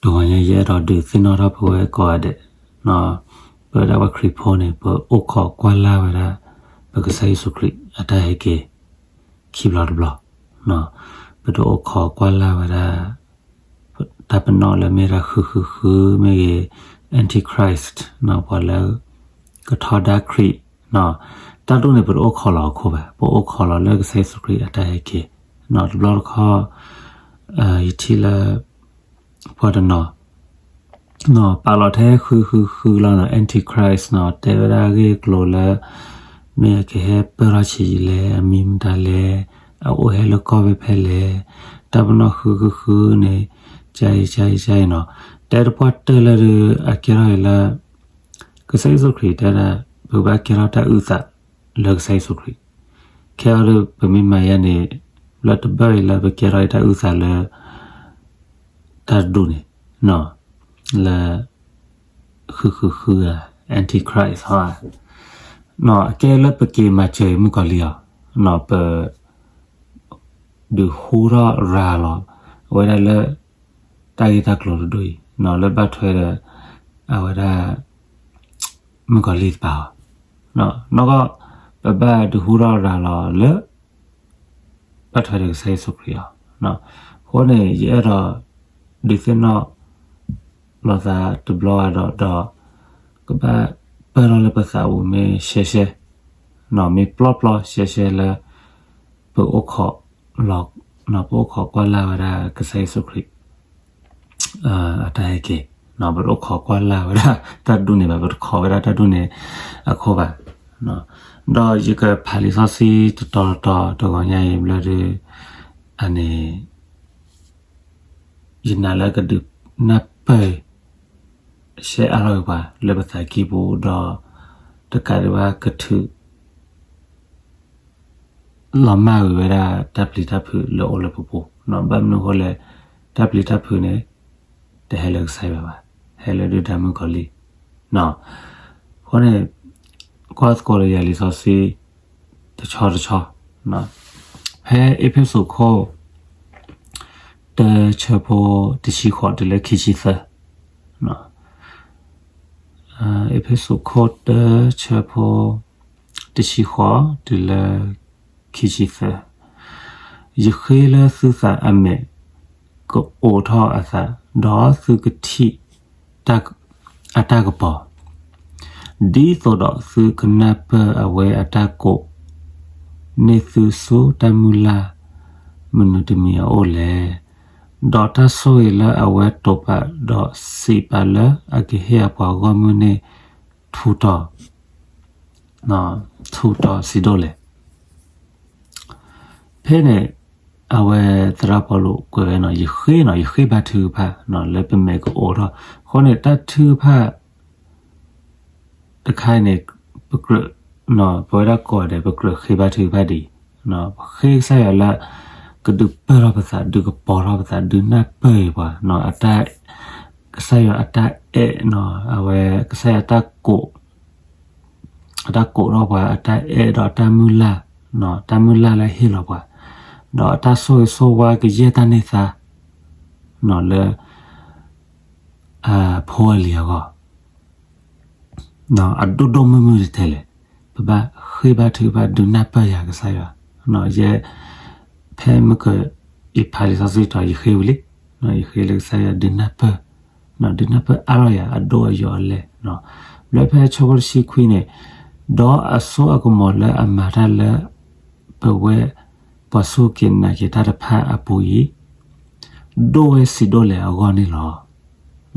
တဂီၤညါယအဲၣ်ဒိးဒုးသ့ၣ်နီၣ်ထီၣ်ပဝဲကိးဂၤဒဲး, ပဝဲဒၣ်ပှၤခရံာ်ဖိန့ၣ် ပအိၣ်ခိးကွၢ်လၢ်ဝဲဒၣ် ပကစၢ်ယ့ၣ်ၡူးခရံာ်အတၢ်ဟဲက့ၤ ခံဘျီတဘျီ, ပတအိၣ်ခိးကွၢ်လၢ်ဝဲဒၣ် တၢ်ပနီၣ်လၢမ့ၢ်ဒၣ်ဃုဃုဃုမ့ၢ်ဂ့ၤ, Antichrist ပှၤလၢ ကထီဒါခရံာ်, တၢ်ဒ်န့ၣ် ပတအိၣ်ခိးလီၤအခိၣ်ဘၣ်, ပအိၣ်ခိးလီၤလၢကစၢ်ယ့ၣ်ၡူးခရံာ်အတၢ်ဟဲက့ၤ, တဘျီတခီၣ် ယထံၣ်လၢ ပှၤတနီၤ ပာ်လီၤထဲဃုဃုဃုလီၤနီၤ, Antichrist နီၤ, တဲဝဲဒၣ်အဂ့ၢ်အကျိၤလၢ မ့ၢ်အကဟဲပၢၢ်ထီၣ်ဆံးယံာ်လဲၣ်, အမံၤမတၤလဲၣ်, အအိၣ်ဟဲလၢကီၢ်ဖဲဖဲလဲၣ်, တၢ်ပနီၣ်ဃုဃုဃုန့ၣ်, ကါအံၤ ကါအံၤ ကါအံၤနီၤ, တဲတပှၢ်တၢၢ်လၢဒုး အကဲထီၣ်အံၤလၢ ကစၢ်ယ့ၣ်ၡူးခရံာ်တဲဒၣ် ပကဘၣ်ကဲထီၣ်တၢ်အုၣ်သးလၢကစၢ်ယ့ၣ်ၡူးခရံာ်, ခဲအံၤဒုး ပမ့ၢ်မၤယဲန့ၣ် လၢတဘၣ်အံၤလၢပကဲထီၣ်အံၤတၢ်အုၣ်သးလၢ တၢ်တဒူၣ်န့ၣ် လၢ ဃုဃုဃုဧါ, Antichrist ဟီ, အကဲလၢပက့ၤမၤစၢၤအံၤမုၣ်ကီၤလံၢ်အီၤ, ပ ဒုးဟူထီၣ်ရၤလီၤ အဝဲဒၣ်လၢ တၢ်ဂ့ၢ်တၢ်ကျိၤတဒူၣ်အံၤ လၢဘၣ်ထွဲဒီး အဝဲဒၣ် မုၣ်ကီၤလံၢ်တပၤအီၤ, နီၢ်ကီၢ် ပဘၣ်ဒုးဟူထီၣ်ရၤလီၤလၢ ဘၣ်ထွဲဒီးကစၢ်ယ့ၣ်ၡူးခရံာ်အီၤ, အဃိန့ၣ် ယအဲၣ်ဒိး ဒုးသ့ၣ်နီၣ် လိာ်သးတဘျီအဒီး ဒီး ကဘၣ်ပၢၢ်ထီၣ်လၢပသးပူၤမ့ၢ်ရှဲရှဲ, မ့ၢ်ပျီပျီရှဲရှဲလၢ ပအိၣ်ခိးလီၤ, ပအိၣ်ခိးကွၢ်လၢ်ဝဲဒၣ်ကစၢ်ယ့ၣ်ၡူးခရံာ် အတၢ်ဟဲက့ၤ, ပတအိၣ်ခိးကွၢ်လၢ်ဝဲဒၣ်တၢ်ဒူၣ်န့ၣ်ဘၣ်, ပတခိးဝဲဒၣ်တၢ်ဒူၣ်န့ၣ်အခိၣ်ဘၣ်, ဒီးယကဖးလံာ်စီဆှံတတီၤတတီၤတဂီၤညါအံၤဘျီဒုး အန့ၣ် ယနာ်လၢကဒုးနၢ်ပၢၢ် ရှဲအါထီၣ်က့ၤပှၤလၢပသးကံၢ်ပူၤဒီး တကးဒံးဘၣ်ကထုး လီၤမၢ်ကွံာ်ဝဲဒၣ်တၢ်ပျံၤတၢ်ဖုးလၢအိၣ်လၢပပူၤ, ဘၣ်မနုၤအဃိလဲၣ်, တၢ်ပျံၤတၢ်ဖုးန့ၣ် တဟဲလၢကစၢ်ယွၤဘၣ်, ဟဲလၢဒုၣ်ဒါမုၣ်ကီၤလံၢ်, အဃိန့ၣ် ကွၢ်သကိးဒီးယၤလံာ်စီဆှံ တဆီတဆီ, ဖဲအ့းဖ့းစူးခိၣ် တၢ ဆၢဖိတဆံဃိးတုၤလၢခံဆံသၢ, အ့းဖ့းစူးခိၣ်တၢ ဆၢဖိ တဆံဃိးတုၤလၢ ခံဆံသၢ, ယဃ့လၢသုသးအမဲာ် ကအိးထီၣ်အသး, ဒီးသုကထံၣ် အတၢ်ကပီၤ, ဒ်သိးဒီးသုကနၢ်ပၢၢ်အဝဲအတၢ်ကိးန့ၢ်သုဆူတၢ်မုၢ်လၢ် မနုၤတမံၤအအိၣ်လဲၣ်. ဒီးတၢ်ဆိၣ်ဂ့ၤလၢအဝဲတိာ်ပာ်ဒီးစံးပာ်လၢအကဟ့ၣ်အပှၤဂီၢ်မုၢ်န့ၣ် ထူးတီၤ ထူးတီၤစံးဒိၣ်လဲၣ်. ဖဲန့ၣ် အဝဲသရၣ်ပီလူးကွဲးဝဲနီၤ, ယဃ့နီၤ, ယဃ့ဘါထုကဖၣ် လၢပမဲာ်ကအိးထီၣ်, အဃိန့ၣ် တၢ်ထုကဖၣ် တခါအံၤန့ၣ် ပကြၢး ပဝဲဒၣ်ကိးဂၤဒဲး ပကြၢးဃ့ဘါထုကဖၣ်ဒ်အံၤ, ပဃ့ကစၢ်ယွၤလၢ ကဒုးပၢၢ်ထီၣ်ပသး, ဒုးကပီၤထီၣ်ပသး, ဒုးနၢ်ပၢၢ်အံၤပှၤ, ကစၢ်ယွၤအတၢ်အဲၣ်, အဝဲကစၢ်ယွၤအတၢ်ကိး အတၢ်ကိးထီၣ်ပှၤ, အတၢ်အဲၣ်ဒီးအတၢ်မုၢ်လၢ်, တၢ်မုၢ်လၢ်လၢဟ့ၣ်လီၤပှၤ, ဒီးအတၢ်ဆိၣ်ဂ့ၤဆိၣ်ဝါကယဲၢ်တၢ်န့ၢ်သါ လၢ အဖိအလံၤအဂီၢ် အဒိၣ်ဒိၣ်မုၢ်မုၢ်တထဲလဲၣ်, ပဘၣ်ဃ့ဘါထုကဖၣ် ဒုးနၢ်ပၢၢ်ယၤကစၢ်ယွၤ, ယဲ ဖဲမုၢ်က ယဖးလံာ်စီဆှံတီၤ ယဃ့ဝံၤလံ, ယဃ့လၢကစၢ်ယွၤဒုးနၢ်ပၢၢ်, ဒုးနၢ်ပၢၢ်အါထီၣ်ယၤ အဒိၣ်အယိာ်အလဲၢ်, ဘျီဖဲဆၢဖိတဆံခွံန့ၣ်, ဒီးအစိအကမီၤလၢအမၤတၢ်လၢ ပဝဲ ပှၤစူၢ်က့ၤနာ်က့ၤတၢ်တဖၣ်အပူၤအံၤ ဒိၣ်ဝဲစံးဒိၣ်လဲၣ်အဂီၢ်န့ၣ်လီ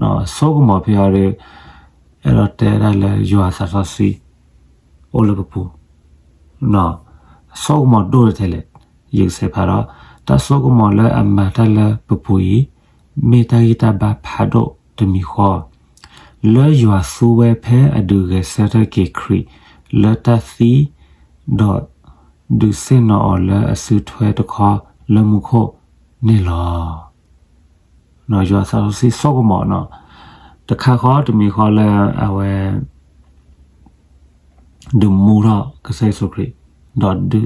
ၤ. အစိကမီၤဖဲအံၤဒီး အဲၣ်ဒိးတဲဒၣ်လၢယွၤအသးစီဆှံ အိၣ်လၢပပူၤ, အစိကမီၤဒိၣ်တထဲလဲၣ်, ယကဆဲးဖးဒီး တၢ်စိကမီၤလၢအမၤတၢ်လၢပပူၤအံၤ မ့ၢ်တၢ်ဂံၢ်တၢ်ဘါဖးဒိၣ်တမံၤဃီ လၢယွၤသူဝဲဖဲအဒုးဂဲၤဆၢထၢၣ်က့ၤခရံာ်လၢတၢ်သံ ဒီး ဒုးဆ့ၣ်နီၤအီၤလၢအစုထွဲတခီလၢမူခိၣ်န့ၣ်လီၤ. ယွၤသးစီဆှံစိကမီၤနီၤ, တခါဃီတမံၤဃီလၢအဝဲ ဒုးမူထီၣ်ကစၢ်ယ့ၣ်ၡူးခရံာ်, ဒီးဒုး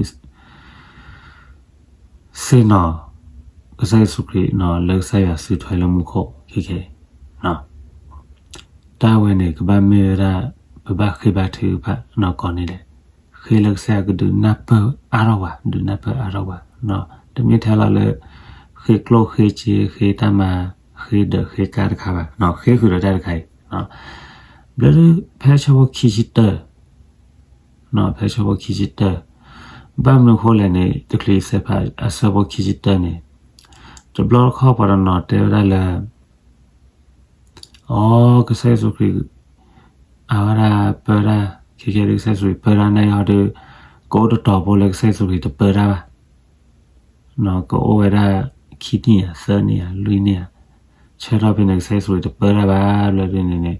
ဆ့ၣ်နီၤ ကစၢ်ယ့ၣ်ၡူးခရံာ်နီၤ လၢကစၢ်ယွၤစုထွဲလၢမူခိၣ်ခဲခဲ တၢ်ဝဲန့ၣ် ကဘၣ်မ့ၢ်ဝဲဒၣ် ပဘၣ်ဃ့ဘါထုကဖၣ်နီၢ်ကီၢ်န့ၣ်လဲၣ်, ဃ့လၢကစၢ်ယွၤကဒုးနၢ်ပၢၢ်အါထီၣ်ပှၤ, ဒုးနၢ်ပၢၢ်အါထီၣ်ပှၤ. တမ့ၢ်ထဲလီၤလၢ ဃ့ကျိၣ်ဃ့စ့ ဃ့တၢ်မၤ ဃ့ဒၢးဃ့ကါတခါဘၣ်, ဃ့ဃုာ်ဒီးတၢ်တခါအံၤ ဘျၢဒု ဖဲဆၢဖိခံဆံတၢ ဖဲဆၢဖိခံဆံတၢ, ဘၣ်မနုၤဃိလဲၣ်န့ၣ် တချုးယစဲးဖးအဆၢဖိခံဆံတၢန့ၣ်, တဘျီတခီၣ်ပှၤတနီၤတဲဝဲဒၣ်လၢ အိ ကစၢ်ယ့ၣ်ၡူးခရံာ် အဝဲဒၣ်ပၢတၢ်, ခဲကဲဒုးကစၢ်ယ့ၣ်ၡူးခရံာ်ပၢတၢ်န့ၣ်ဟီဒုး ကအိၣ်တတီၤဖိလၢကစၢ်ယ့ၣ်ၡူးခရံာ်တပၢတၢ်ဘၣ် ကအိၣ်ဝဲဒၣ်ခံနံၣ်ဧါ သၢနံၣ်ဧါ လွံၢ်နံၣ်ဧါ, ဆၢထီၣ်ဖဲန့ၣ် ကစၢ်ယ့ၣ်ၡူးခရံာ်တပၢတၢ်ဘၣ် ဘျီဒုန့ၣ်န့ၣ်,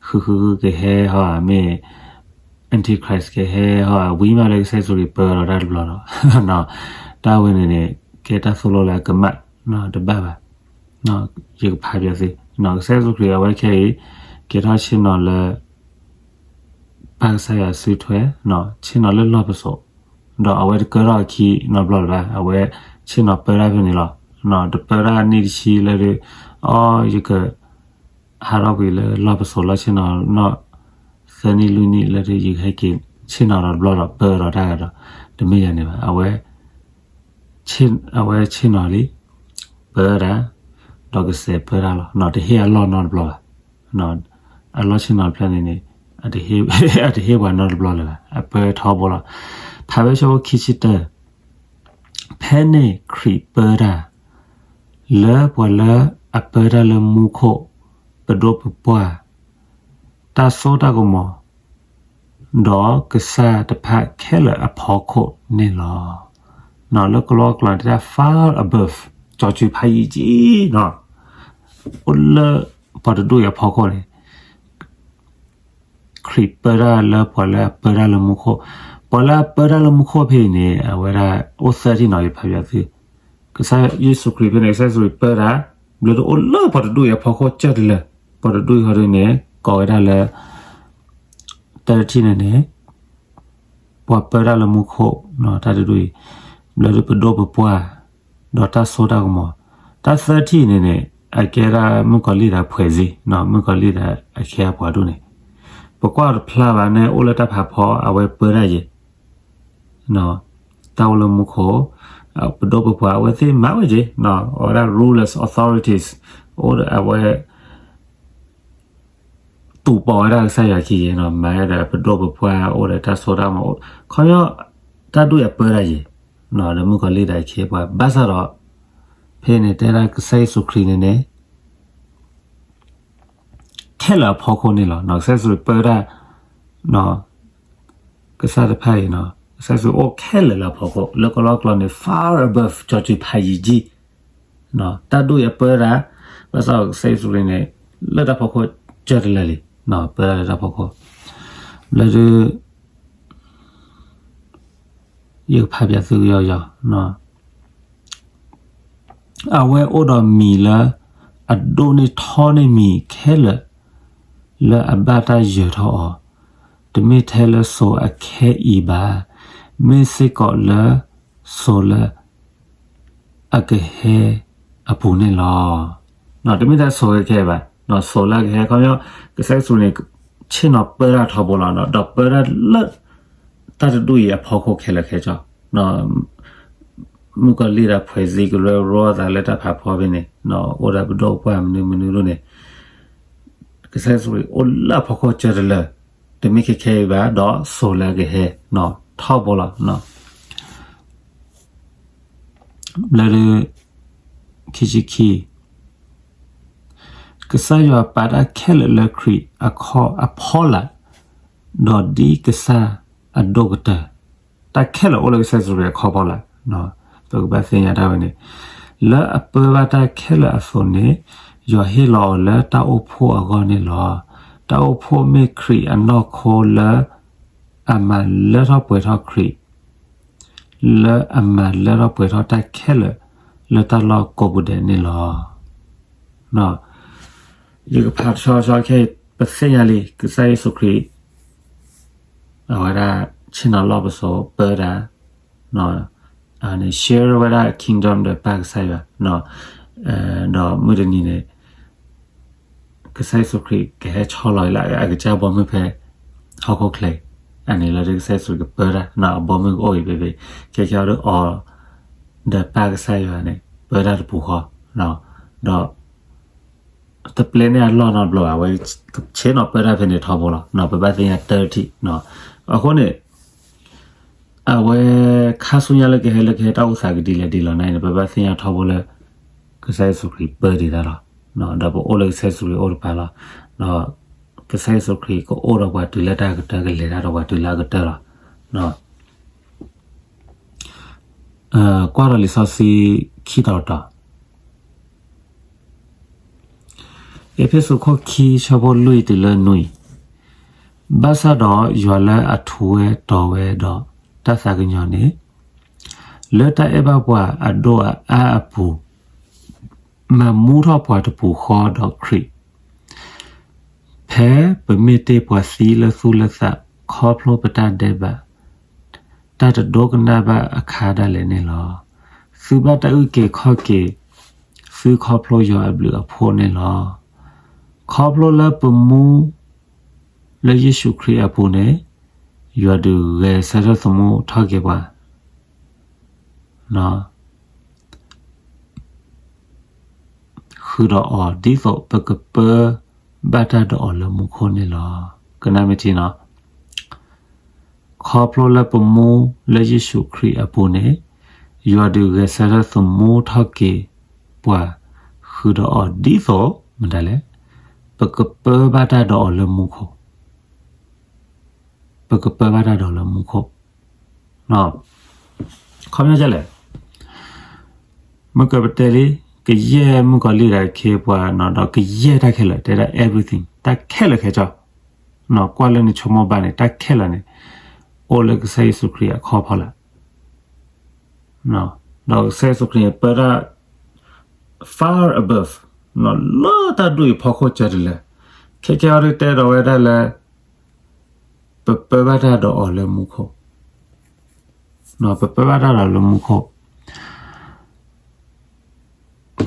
ဃုဃုဃုကဟဲဟီဧါ မ့ၢ် Antichrist ကဟဲဟီဧါ ဝံၤမးလၢကစၢ်ယ့ၣ်ၡူးခရံာ်ပၢဒီးတၢ်တဘျီဒီး, တၢ်ဝဲန့ၣ်န့ၣ် ကဲတၢ်သိၣ်လိလၢအကမၣ် တဘၣ်ဘၣ်. ယကဖးပၠးသု, ကစၢ်ယ့ၣ်ၡူးခရံာ်အဝဲခဲအံၤ ကဲထီၣ်ဆ့ၣ်နီၤလၢ ပၢ်ကစၢ်ယွၤစုထွဲ, ဆ့ၣ်နီၤလၢလီၢ်ပစိာ်, ဒီးအဝဲတကၢထီၣ်အခံနီတဘျီလၢၤဘၣ်, အဝဲဆ့ၣ်နီၤပၢတၢ်ဖဲန့ၣ်လီၤ. တပၢတၢ်နံၣ်တဆံလၢဒုး, အိ ယက ဟးထီၣ်ကွံာ်လၢလီၢ်ပစိာ်လီၢ်ဆ့ၣ်နီၤနီၣ်, သၢနံၣ်လွံၢ်နံၣ်လၢဒုး ယကဟဲက့ၤဆ့ၣ်နီၤဒီးတဘျီဒီးပၢဒီးတၢ်ဂၤဒီး, တမ့ၢ်ယၤန့ၣ်ဘၣ်, အဝဲဆ့ၣ်နီၤလံ, ပၢတၢ်, ဒီးကစဲးပၢတၢ်လီၤ, တဟ့ၣ်အလီၢ်နီတဘျီဘၣ်. အလီၢ်ဆ့ၣ်နီၤတဖျၢၣ်န့ၣ်န့ၣ်, အတဟ့ၣ်ပှၤနီတဘျီလၢၤဘၣ်, အပၢထီဘိလီၤ. ဖးဖဲဆၢဖိခံဆံတၢ, ဖဲန့ၣ်ခရံာ်ပၢတၢ် လၢပှၤလၢအပၢတၢ်လၢမူခိၣ်, ပဒိၣ်ပပှၢ်, တၢ်စိတၢ်ကမီၤ, ဒီးကစၢ်တဖၣ်ခဲလၢာ်အဖီခိၣ်န့ၣ်လီၤ. လၢကလီကလီတဲဒၣ် far above ကၠီၤစုၤဖးယံာ်ကံ, အိၣ်လၢပှၤတဒူၣ်အံၤအဖီခိၣ်န့ၣ် ခရံာ်ပၢတၢ်လၢပှၤလၢအပၢတၢ်လၢမူခိၣ်, ပှၤလၢအပၢတၢ်လၢမူခိၣ်ဖဲအံၤန့ၣ် အဝဲဒၣ်အိၣ်သၢထံၣ်နီၤ ယဖးပၠးသု, ကစၢ်ယ့ၣ်ၡူးခရံာ်ဖဲန့ၣ် ကစၢ်ယ့ၣ်ၡူးခရံာ်ပၢတၢ်, ဘျီဒုးအိၣ်လၢပှၤတဒူၣ်အံၤအဖီခိၣ်ကၢၢ်တလၢာ်, ပှၤတဒူၣ်အံၤဟီဒုးန့ၣ် ကိးဝဲဒၣ်လၢ သၢထံၣ်န့ၣ်န့ၣ် ပှၤပၢတၢ်လၢမူခိၣ်, တၢ်တဒူၣ်အံၤ, ဘျီဒုးပဒိၣ်ပပှၢ်, ဒီးတၢ်စိတၢ်ကမီၤ, တၢ်သၢထံၣ်န့ၣ်န့ၣ် အကဲဒၣ်မုၣ်ကီၤလံၢ်ဒီးဖှဲးစ့, မုၣ်ကီၤလံၢ်ဒီးအခ့အပှၤဒူၣ်န့ၣ်, ပကွၢ်တဖျါဘၣ်န့ၣ် အိၣ်လၢတၢ်ဖးဖီ အဝဲပၢတၢ်ယဲၢ် တၢ်အိၣ်လၢမူခိၣ်, ပဒိၣ်ပပှၢ် အဝဲသ့ၣ်မၤဝဲက့ၤ, အဝဲဒၣ် rulers, authorities, အိၣ်ဒီးအဝဲ တူၢ်ပိာ်ဝဲဒၣ်ကစၢ်ယွၤခံယဲၢ်, မၤဝဲဒီးပဒိၣ်ပပှၢ်အိၣ်ဒီးတၢ်စိတၢ်ကမီၤ, ခီပညီ တၢ်ဒူၣ်အံၤပၢတၢ်ယဲၢ်, ဒီးမုၣ်ကီၤလံၢ်ဒီးအခ့အပှၤ, ဘၣ်ဆၣ်ဒီး ဖဲန့ၣ်တဲဒၣ်ကစၢ်ယ့ၣ်ၡူးခရံာ်န့ၣ်န့ၣ် ခဲလၢာ်အဖီခိၣ်န့ၣ်လီၤ. ကစၢ်ယ့ၣ်ၡူးပၢတၢ်, ကစၢ်တဖၣ်အံၤ, ကစၢ်ယ့ၣ်ၡူးအိၣ်ခဲလၢာ်လၢအဖီခိၣ်, လၢကလီကလီန့ၣ် far above ကၠီၤစုၤဖးယံာ်ကံ, တၢ်ဒူၣ်အံၤအပၢတၢ်, ဘၣ်ဆၣ်ကစၢ်ယ့ၣ်ၡူးခရံာ်န့ၣ် လၢတၢ်ဖီခိၣ်ကၢၢ်တလၢာ်လံ, ပၢတၢ်လၢတၢ်ဖီခိၣ်, ဘျီဒုး ယကဖးပၠးသုကယီကယီ, အဝဲအိၣ်ဒီးမံၤလၢ အဒိၣ်န့ၢ်ထီန့ၢ်မံၤခဲလၢာ် လၢအဘၣ်တၢ်ယၢၤထီၣ်အီၤ, တမ့ၢ်ထဲလၢစိၤအခဲအံၤဘၣ်, မ့ၢ်စ့ၢ်ကီးလၢစိၤလၢ အကဟဲအပူၤန့ၣ်လီၤ. တမ့ၢ်ထဲစိၤအခဲအံၤဘၣ်, စိၤလၢအကဟဲ, ခီပညီ ကစၢ်ယ့ၣ်ၡူးန့ၣ် ဆ့ၣ်နီၤပၢတၢ်ထီဘိလီၤ, ဒီးပၢတၢ်လၢ တၢ်တဒူၣ်အံၤအဖီခိၣ်ခဲလၢာ်ခဲဆ့, မုၣ်ကီၤလံၢ်ဒီးဖှဲးစ့ကရၢကရိအသးလၢတၢ်ဖးဖီဖဲန့ၣ်, အိၣ်ဒီးပဒိၣ်ပပှၢ်မနုၤမနုၤဒိၣ်န့ၣ်, ကစၢ်ယ့ၣ်ၡူးခရံာ်အိၣ်လၢအဖီခိၣ်ကၢၢ်တလၢာ်, တမ့ၢ်ခဲခဲအံၤဘၣ်, ဒီးစိၤလၢအကဟဲ ထီဘိလီၤ. ဘျီဒုး ခံဆံခံ, ကစၢ်ယွၤပာ်တၢ်ခဲလၢာ်လၢခရံာ်အခီအဖီလာ်, ဒီးဒ်ကစၢ်အဒိၣ်ကတၢၢ်, တၢ်ခဲလၢာ်အိၣ်လၢကစၢ်ယ့ၣ်ၡူးခရံာ်အခီအဖီလာ်, ပကဘၣ်သ့ၣ်ညါတၢ်ဝဲန့ၣ်, လၢအပၢဘၣ်တၢ်ခဲလၢာ်အသိးန့ၣ်, ယွၤဟ့ၣ်လီၤအီၤလၢတၢ်အိၣ်ဖှိၣ်အဂီၢ်န့ၣ်လီၤ. တၢ်အိၣ်ဖှိၣ်မ့ၢ်ခရံာ်အနီၢ်ခိလၢ အမၤလၢထီၣ်ပှဲၤထီၣ်ခရံာ်, လၢအမၤလၢထီၣ်ပှဲၤထီၣ်တၢ်ခဲလၢာ် လၢတၢ်လီၢ်ကိးပူၤဒဲးန့ၣ်လီၤ. ယကဖးတဆီဆီခဲအံၤ ပသ့ၣ်ညါလံ ကစၢ်ယ့ၣ်ၡူးခရံာ် အဝဲဒၣ် ဆ့ၣ်နီၤလီၢ်ပစိာ်ပၢတၢ်, န့ၣ် share ဝဲဒၣ် kingdom ဒီးပၢ်ကစၢ်ယွၤ, ဒီးမုၢ်တနံၤန့ၣ် ကစၢ်ယ့ၣ်ၡူးခရံာ်ကဟဲဆီလီၤအံၤလၢအကစၢ်ဘီမုၢ်ဖဲ ဟီၣ်ခိၣ်ချၢအံၤ, အန့ၣ်လၢကစၢ်ယ့ၣ်ၡူးခရံာ်ကပၢတၢ် အဘီမုၢ်ကအိၣ်အံၤဖဲဖဲ, ခဲကဲအီၤဒီးအီၤ ဒီးပၢ်ကစၢ်ယွၤန့ၣ် ပၢတၢ်တပူၤဃီ, ဒီး တပျဲန့ၢ်အလီၢ်နီတဘျီဘၣ်, အဝဲဆ့ၣ်နီၤပၢတၢ်ဖဲန့ၣ်ထီဘိလီၤ. ပဘၣ်သ့ၣ်ညါတၢ်ထံၣ်, အဃိန့ၣ် အဝဲခါဆူညါလၢကဟဲလၢကဟဲတၢ်အိၣ်သးကဒ်လဲၣ်ဒ်လဲၣ်န့ၣ် ပဘၣ်သ့ၣ်ညါထီဘိလၢ ကစၢ်ယ့ၣ်ၡူးခရံာ်ပၢတ့ၢ်တၢ်လီၤ. ဒီးပအိၣ်လၢကစၢ်ယ့ၣ်ၡူးခရံာ်အိၣ်တပၤလီၤ. ဒီးကစၢ်ယ့ၣ်ၡူးခရံာ်ကအိၣ်ဒီးပှၤတုၤလၢတၢ်ကတၢၢ် ကလဲၤတၢ်ဒီးပှၤတုၤလၢအကတၢၢ်လီၤ. ကွၢ်ဒီးလံာ်စီဆှံခံတီၤတီၤ အ့းဖ့းစူးခိၣ်ခံဆၢဖိလွံၢ်တုၤလၢနွံ, ဘၣ်ဆၣ်ဒီးယွၤလၢအထူးဝဲတီၤဝဲဒီးတၢ်သးကညီၤန့ၣ်, လၢတၢ်အဲၣ်ဘၣ်ပှၤအဒိၣ်အအါအပူၤ, မၤမူထီၣ်ပှၤတပူၤဃီဒီးခရံာ်, ဖဲပမ့ၢ်တ့ၢ်ပှၤသံလၢသူၣ်လၢသး ခီဖျိပတၢ်ဒဲးဘး တၢ်တဒိကနၣ်ဘၣ်အခါဒၣ်လဲာ်န့ၣ်လီၤ. သုဘၣ်တၢ်အုၣ်က့ၤခီၣ်က့ၤ သုခီဖျိယွၤအဘျုးအဖှိၣ်န့ၣ်လီၤ. ခီဖျိလၢပမူလၢယ့ၣ်ၡူးခရံာ်အပူၤန့ၣ်, ယွၤဒုးဂဲၤဆၢထၢၣ်သမူထီၣ်က့ၤပှၤ ဃုာ်ဒီးအီၤဒ်သိးပကပၢဘၣ်တၢ်ဒီးအီၤလၢမူခိၣ်န့ၣ်လီၤ. ကနၣ်မ့ၢ်ထံနီၤ, ခီဖျိလၢပမူလၢယ့ၣ်ၡူးခရံာ်အပူၤန့ၣ်, ယွၤဒုးဂဲၤဆၢထၢၣ်သမူထီၣ်က့ၤပှၤ ဃုာ်ဒီးအီၤဒ်သိး မတၤလဲၣ်, ပကပၢဘၣ်တၢ်ဒီးအီၤလၢမူခိၣ် ပကပၢဘၣ်တၢ်ဒီးလၢမူခိၣ်, ခီပညီဒ်လဲၣ်, မ့ၢ်ကပတဲလံ, ကယဲၢ်မုၣ်ကီၤလံၢ်ဒီးအခ့အပှၤနီၤ ဒီးကယဲၢ်တၢ်ခဲလၢာ် တဲဒၣ် everything တၢ်ခဲလၢာ်ခဲဆ့, ကွၢ်လၢနဆိကမိၣ်ဘၣ်န့ၣ် တၢ်ခဲလၢာ်န့ၣ် အိၣ်လၢကစၢ်ယ့ၣ်ၡူးခရံာ်အခီၣ်ဖီလာ် ဒီးကစၢ်ယ့ၣ်ၡူးခရံာ်န့ၣ် ပၢတၢ် far above လၢတၢ်ဒူၣ်အံၤဖီခိၣ်ကၢတလဲာ်, ခဲကဲအံၤဒုးတဲဒီးဝဲဒၣ်လၢ ပပၢဘၣ်တၢ်ဒီးအီၤလၢမူခိၣ်, ပပၢဘၣ်တၢ်ဒီးလၢမူခိၣ်,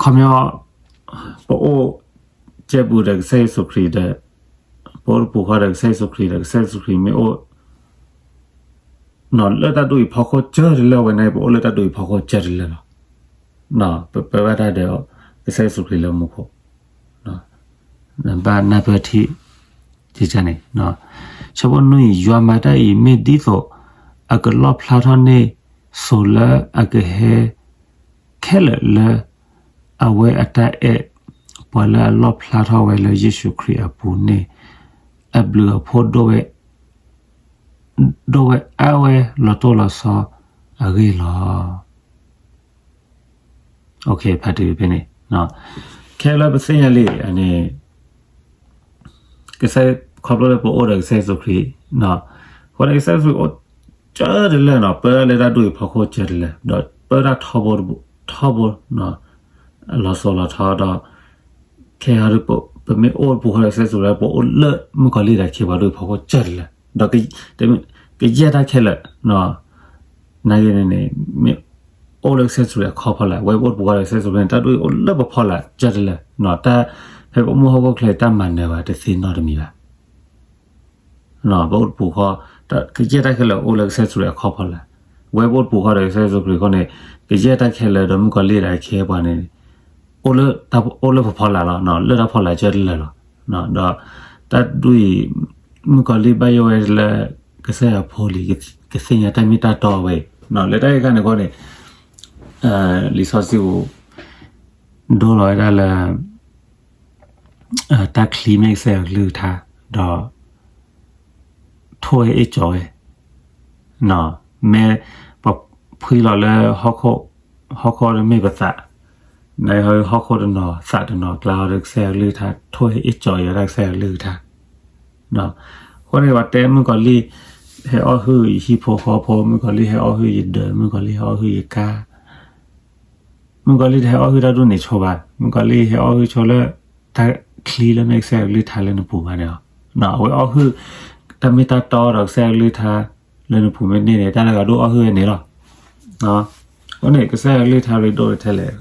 ခီပညီ ပအိၣ်ကဲဘူးဒီးကစၢ်ယ့ၣ်ၡူးခရံာ်ဒီး ပအိၣ်တပူၤဃီဒီးကစၢ်ယ့ၣ်ၡူးခရံာ်ဒီး ကစၢ်ယ့ၣ်ၡူးခရံာ်မ့ၢ်အိၣ် လၢတၢ်ဒူၣ်အံၤဖီခိၣ်ကၢတလဲာ်ဝဲန့ၣ် ပအိၣ်လၢတၢ်ဒူၣ်အံၤဖီခိၣ်ကၢတလဲာ်လီၤ. ပပၢဘၣ်တၢ်ဒီး ကစၢ်ယ့ၣ်ၡူးခရံာ်လၢမူခိၣ်, ဘၣ်နၢ်ပၢၢ်ထံၣ်န့ၣ်, ဆၢဖိနွံ, ယွၤမၤတၢ်အံၤမ့ၢ်ဒ်သိး အကလီၣ်ဖျါထီၣ်န့ၢ် စိၤလၢအကဟဲ ခဲလၢာ်လၢ အဝဲအတၢ်အဲၣ် ပှၤလၢအလီၣ်ဖျါထီၣ်ဝဲလၢယ့ၣ်ၡူးခရံာ်အပူၤန့ၣ် အဘျုးအဖှိၣ်ဒိၣ်ဝဲ ဒိၣ်ဝဲအါဝဲလီၤတိၢ်လီၤဆီအဂ့ၢ်လီၤ. ဖးတံၢ်ဖဲန့ၣ်, ခဲလၢာ်ပသ့ၣ်ညါလံန့ၣ် ကစၢ် ခီဖျိလၢပအိၣ်ဒီးကစၢ်ယ့ၣ်ၡူးခရံာ်, အဃိန့ၣ်ကစၢ်ယ့ၣ်ၡူးခရံာ်အိၣ်ကၢတလဲာ်နီၤ, ပၢတၢ်လၢတၢ်ဒူၣ်အံၤဖီခိၣ်ကၢတလဲာ်, ဒီးပၢတၢ်ထီဘိ ထီဘိ လီၤစိၤလီၤထီဒီး ခဲအံၤဒုး ပမ့ၢ်အိၣ်တပူၤဃီဒီးကစၢ်ယ့ၣ်ၡူးခရံာ် ပအိၣ်လၢမုၣ်ကီၤလံၢ်ဒီးအခ့အပှၤဒူၣ်အံၤဖီခိၣ်ကၢတလဲာ်, ဒီးကယဲၢ်တၢ်ခဲလၢာ် နာ်ဂ့ၤန့ၣ်န့ၣ် မ့ၢ်အိၣ်လၢကစၢ်ယ့ၣ်ၡူးခရံာ်အခီၣ်ဖီလာ်, ဝဲပအိၣ်တပူၤဃီဒီးကစၢ်ယ့ၣ်ၡူးခရံာ်န့ၣ် တၢ်ဒူၣ်အံၤအိၣ်လၢပဖီလာ်ကၢတလဲာ်, တၢ် ဖဲပအိၣ်မူဟီၣ်ခိၣ်ချၢအံၤတၢ်မၤနၢၤဘၣ်တသ့နီတမံၤဘၣ်. ပအိၣ်တပူၤဃီ ကယဲၢ်တၢ်ခဲလၢာ်အိၣ်လၢကစၢ်ယ့ၣ်ၡူးခရံာ်အခီၣ်ဖီလာ်, ဝဲပအိၣ်တပူၤဃီဒီးကစၢ်ယ့ၣ်ၡူးခရံာ်အဃိန့ၣ် ကယဲၢ်တၢ်ခဲလၢာ်ဒီးမုၣ်ကီၤလံၢ်ဒီးအခ့အပှၤန့ၣ် အိၣ်လၢပဖီလာ်လီၤ, လၢတၢ်ဖီလာ်ကၢတလဲာ်လီၤ. ဒီးတၢ်ဒူၣ်အံၤ မုၣ်ကီၤလံၢ်ဘၣ်ယိၣ်ဝဲလၢ ကစၢ်ယွၤဖိလံၤ ကသ့ၣ်ညါတၢ်မ့ၢ်တၢ်တီဝဲအံၤ, လၢတၢ်ဂ့ၢ်ခါန့ၣ်အဃိန့ၣ် လံာ်စီဆှံပူၤ ဒိလီၤဝဲဒၣ်လၢ တၢ်ချံမ့ၢ်ကစၢ်ယွၤကလုၢ်ကထါ, ဒီး ထိၣ်ဝဲအ့ၣ်ကၠီၤဝဲ, မ့ၢ်ပဖှံလီၤလၢ ဟီၣ်ခိၣ်တမ့ၢ်ပသး, နဟီၣ်ခိၣ်တနီၤသးတနီၤကျါဟီဒီး ကစၢ်ယွၤကလုၢ်ကထါ ထိၣ်ဝဲအ့ၣ်ကၠီၤအံၤဝဲဒၣ်ကစၢ်ယွၤကလုၢ်ကထါ. အဃိန့ၣ် ပှၤတဲမုၣ်ကီၤလံၢ် ဟဲအီၣ်ဟုၣ်ယဟံၣ်ဖိဃီဖိ, မုၣ်ကီၤလံၢ်ဟဲအီၣ်ဟုၣ်ယဒၢး, မုၣ်ကီၤလံၢ်ဟဲအီၣ်ဟုၣ်ယကါ မုၣ်ကီၤလံၢ်တဟဲအီၣ်ဟုၣ်တၢ်ဒူၣ်န့ၣ်ဆိဘၣ်, မုၣ်ကီၤလံၢ်ဟဲအီၣ်ဟုၣ်ဆိလၢ တၢ်ချံလၢမ့ၢ်ကစၢ်ယွၤကလုၢ်ကထါလၢနပူၤဘၣ်န့ၣ်လီၤ. အဝဲအီၣ်ဟုၣ် တၢ်မ့ၢ်တၢ်တီဒီးကစၢ်ယွၤကလုၢ်ကထါလၢနပူၤမ့ၢ်န့ၢ်န့ၣ် တၢ်လၢအဂၤဒိၣ်အီၣ်ဟုၣ်ဝဲန့ၣ်လီၤ. အဃိန့ၣ် ကစၢ်ယွၤကလုၢ်ကထါရ့ဒိၣ်ထဲလဲၣ်,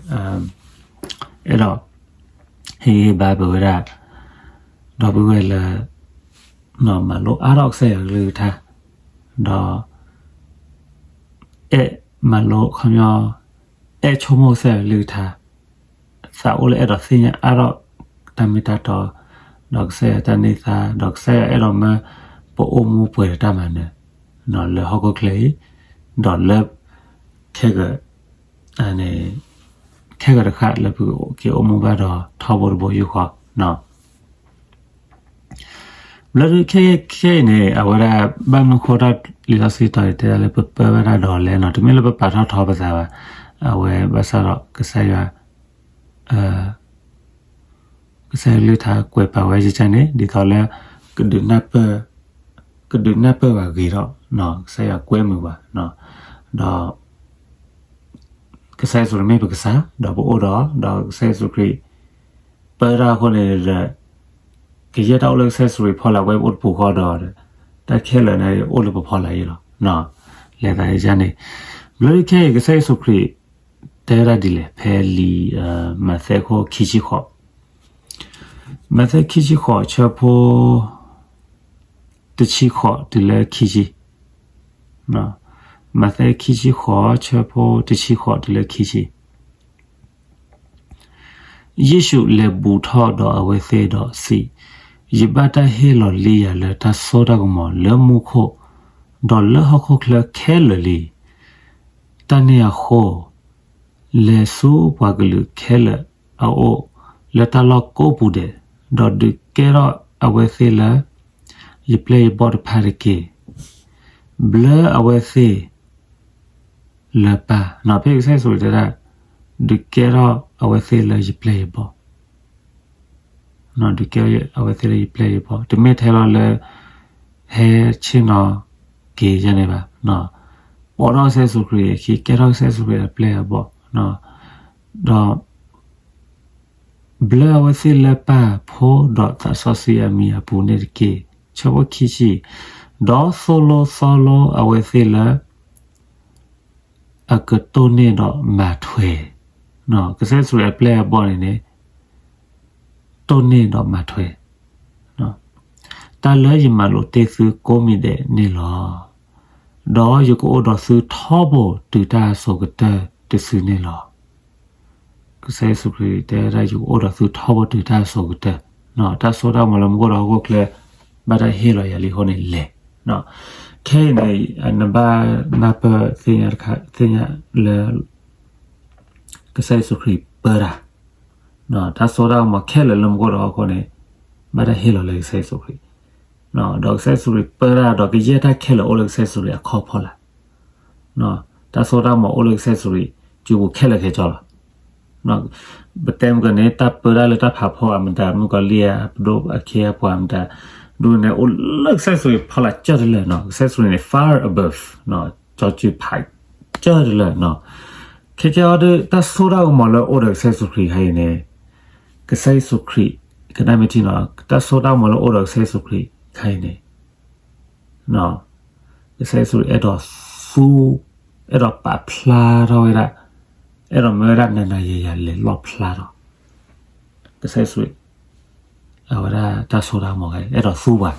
အဲၣ်ဒိး ဟ့ၣ်ဂံၢ်ဟ့ၣ်ဘါပဝဲဒၣ် ဒီပုၢ်ဝဲၢ်လၢ မၤလိအါထီၣ်ကစၢ်ယွၤကလုၢ်ကထါ, ဒီး အဲၣ်မၤလိ ခီပညီ အဲၣ်ဆိကမိၣ်ကစၢ်ယွၤကလုၢ်ကထါ, သးအိၣ်လၢအဲၣ်ဒိးသ့ၣ်ညါအါထီၣ်တၢ်မ့ၢ်တၢ်တီ, ဒီးကစၢ်ယွၤတၢ်န့ၢ်သါ, ဒီးကစၢ်ယွၤအဲၣ်ဒိးမၢပအိၣ်မူပှဲၤဒီးတၢ်မၤနၢၤ လၢဟီၣ်ခိၣ်ချၢအံၤ, ဒီးလၢ ခဲက ခဲကတဃၣ်လၢပက့ၤအိၣ်မူဘၣ်ဒီးထီဘိတဘိယူၢ်ဃီ ဘျီဒုးခဲခဲအံၤန့ၣ် အဝဲဒၣ်ဘၣ်မနုၤဃိတၢ်လံာ်စီဆှံတီၤအံၤတဲဒၣ်လၢပပၢဘၣ်တၢ်ဒီးလဲၣ်နီၤ, တမ့ၢ်လၢပပာ်ထီၣ်ထီပသးဘၣ်, အဝဲဘၣ်ဆၣ်ဒီးကစၢ်ယွၤ ကစၢ်ယွၤကလုၢ်ကထါကွဲးပာ်ဝဲယကန့ၣ် ဒ်သိးလၢ ကဒုးနၢ်ပၢၢ် ကဒုးနၢ်ပၢၢ်ဘၣ်ဂ့ၤဒီး ကစၢ်ယွၤကွဲမုာ်ပှၤ, ဒီး ကစၢ်ယ့ၣ်ၡူးခရံာ်မ့ၢ်ပကစၢ် ဒီးပအိၣ်ဒီး ဒီးကစၢ်ယ့ၣ်ၡူးခရံာ် ပၢတၢ်အဃိန့ၣ်ဒီး ကယဲၢ်တၢ်အိၣ်လၢကစၢ်ယ့ၣ်ၡူးခရံာ်ဖီလာ်ဝဲပအိၣ်တပူၤဃီဒီး တၢ်ခဲလၢာ်န့ၣ်အိၣ်လၢပဖီလာ်အံၤလီၤ. လဲၤသးယကန့ၣ် ဘျီဒုးခဲအံၤ ကစၢ်ယ့ၣ်ၡူးခရံာ် တဲဝဲဒၣ်ဒ်လဲၣ် ဖဲလံာ် မးသဲခိၣ်ခံဆံဃိး, မးသဲခံဆံဃိးဆၢဖိ တဆံဃိးတုၤလၢခံဆံ, မးသဲခံဆံဃိးဆၢဖိတဆံဃိးတုၤလၢခံဆံ ယ့ၣ်ၡူးလဲၤဘူးထီၣ်ဒီးအဝဲသ့ၣ်ဒီးစံး, ယဘၣ်တၢ်ဟ့ၣ်လီၤလံယၤလၢတၢ်စိတၢ်ကမီၤလၢမူခိၣ် ဒီးလၢဟီၣ်ခိၣ်ချၢခဲလၢာ်လံ. တၢ်န့ၣ်အဃိ လဲၤဆူပှၤကလုာ်ခဲလၢာ်အအိၣ်လၢတၢ်လီၢ်ကိးပူၤဒဲး, ဒီးဒုးကဲထီၣ်အဝဲသ့ၣ်လၢ ယပျဲၢ်ယဘီၣ်တဖၣ်တက့ၢ်. ဘျၢအဝဲသ့ၣ် လၢပၢ်, ဖဲကစၢ်ယ့ၣ်ၡူးတဲဒၣ် ဒုးကဲထီၣ်အဝဲသ့ၣ်လၢယပျဲၢ်ယဘီၣ်, ဒုးကဲထီၣ်အဝဲသ့ၣ်လၢယပျဲၢ်ယဘီၣ်, တမ့ၢ်ထဲလီၤလၢ ဟဲဆ့ၣ်နီၤက့ၤယဲန့ၣ်ဘၣ်, ပိာ်ထီၣ်ကစၢ်ယ့ၣ်ၡူးခရံာ်အခံ, ကဲထီၣ်ကစၢ်ယ့ၣ်ၡူးခရံာ်အပျဲၢ်အဘီၣ်, ဒီး ဘျၢအဝဲသ့ၣ်လၢပၢ်ဖိဒီးသးစီဆှံအမံၤအပူၤန့ၣ်တက့ၢ်. ဆၢဖိခံဆံ, ဒီးသိၣ်လိသီလိအဝဲသ့ၣ်လၢ အကတိၢ်န့ၢ်ဒီးမၤထွဲ, ကစၢ်ယ့ၣ်ၡူးခရံာ်အပျဲၢ်အဘီၣ်န့ၣ်န့ၣ် တိၢ်န့ၢ်ဒီးမၤထွဲ, တၢ်လၢယမၤလိာ်တ့ၢ်သုကိးမံၤဒဲးန့ၣ်လီၤ. ဒီးယကအိၣ်ဒီးသုထီဘိတုၤတၢ်အစိၤကတၢၢ်တစုန့ၣ်လီၤ. ကစၢ်ယ့ၣ်ၡူးခရံာ်တဲဝဲဒၣ် ယကအိၣ်ဒီးသုထီဘိတုၤတၢ်အစိၤကတၢၢ်, တၢ်စိတၢ်ကမီၤလၢမူခိၣ်ဒီးဟီၣ်ခိၣ်ချၢ ဘၣ်တၢ်ဟ့ၣ်လီၤယၤလံအဃိန့ၣ်လဲၣ်. ခဲအံၤန့ၣ် နဘၣ်နၢ်ပၢၢ်သ့ၣ်ညါတခါ သ့ၣ်ညါလၢ ကစၢ်ယ့ၣ်ၡူးခရံာ်ပၢတၢ်, တၢ်စိတၢ်ကမီၤခဲလၢာ်လၢမူခိၣ်ဒီးဟီၣ်ခိၣ်န့ၣ် ဘၣ်တၢ်ဟ့ၣ်လီၤလၢကစၢ်ယ့ၣ်ၡူးခရံာ်, ဒီးကစၢ်ယ့ၣ်ၡူးခရံာ်ပၢတၢ်ဒီးကယဲၢ်တၢ်ခဲလၢာ်အိၣ်လၢကစၢ်ယ့ၣ်ၡူးခရံာ်အခီၣ်ဖီလာ်, တၢ်စိတၢ်ကမီၤအိၣ်လၢကစၢ်ယ့ၣ်ၡူးခရံာ်စုပူၤခဲလၢာ်ခဲဆ့လီၤ. ပတဲမ့ၢ်ကန့ၣ် တၢ်ပၢတၢ်လၢတၢ်ဖးဖီအမတၤ မုၣ်ကီၤလံၢ်အပဒိၣ်အခ့အပှၤမတၤ ဒ်န့ၣ် အိၣ်လၢကစၢ်ယ့ၣ်ၡူးခရံာ်ဖီလာ်ကၢၢ်တလၢာ်နီၤ, ကစၢ်ယ့ၣ်ၡူးခရံာ်န့ၣ် far above ကၠီစုဖးကၢၢ်တလၢာ်နီၤ. ခဲကဲအံၤဒီး တၢ်စိတၢ်ကမီၤလၢအိၣ်ဒီးကစၢ်ယ့ၣ်ၡူးခရံာ်ခါအံၤန့ၣ် ကစၢ်ယ့ၣ်ၡူးခရံာ် ကနၣ်မ့ၢ်ထံနီၤ တၢ်စိတၢ်ကမီၤလၢအိၣ်ဒီးကစၢ်ယ့ၣ်ၡူးခရံာ်ခါအံၤန့ၣ် ကစၢ်ယ့ၣ်ၡူးအဲၣ်ဒိးသူ အဲၣ်ဒိးပာ်ဖျါထီၣ်ဝဲဒၣ် အဲၣ်ဒိးမၢဝဲဒၣ်နၤနၤယၤယၤလဲၤလီၣ်ဖျါထီၣ် ကစၢ်ယ့ၣ်ၡူး အဝဲဒၣ်တၢ်စိတၢ်ကမီၤ အဲၣ်ဒိးသူပှၤ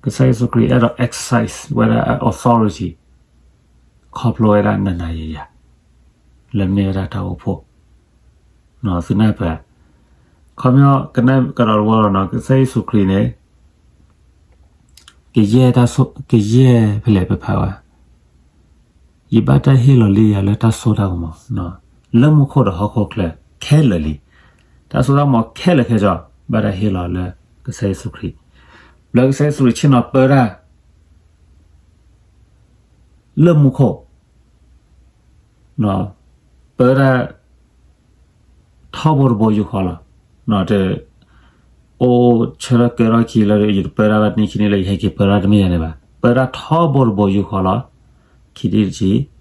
ကစၢ်ယ့ၣ်ၡူးခရံာ်အဲၣ်ဒိး exercise ဝဲဒၣ် authority ခီဖျိဝဲဒၣ်နၤနၤယၤယၤ လၢမ့ၢ်ဝဲဒၣ်တၢ်အိၣ်ဖှိၣ် သုနၢ်ပၢၢ် ခီပညီ ကနၣ်ကဒီးတဝီလီၤနီၤ ကစၢ်ယ့ၣ်ၡူးခရံာ်န့ၣ် ကယဲၢ်တၢ်ဆိ ကယဲၢ်ဖဲလဲၣ်ပဖးဝဲ ယဘၣ်တၢ်ဟ့ၣ်လီၤလံယၤလၢတၢ်စိတၢ်ကမီၤ လၢမူခိၣ်ဒီးဟီၣ်ခိၣ်ချၢခဲလၢာ်လံ. တၢ်စိတၢ်ကမီၤခဲလၢာ်ခဲဆ့ ဘၣ်တၢ်ဟ့ၣ်လီၤလၢကစၢ်ယ့ၣ်ၡူးခရံာ် လၢကစၢ်ယ့ၣ်ၡူးခရံာ်ဆ့ၣ်နီၤပၢတၢ် လၢမူခိၣ် ပၢတၢ် ထီဘိတဘိယူၢ်ဃီလီၤ. တ အိၣ်ဆၢထၢၣ်ကဲထီၣ်ခံလၢ ယတပၢတၢ်ဘၣ်တနံၣ်ခံနံၣ်လၢယဟဲက့ၤပၢတၢ်တမ့ၢ်ယၤန့ၣ်ဘၣ်. ပၢတၢ်ထီဘိတဘိယူၢ်ဃီလီၤ. ခံထံၣ်တထံၣ်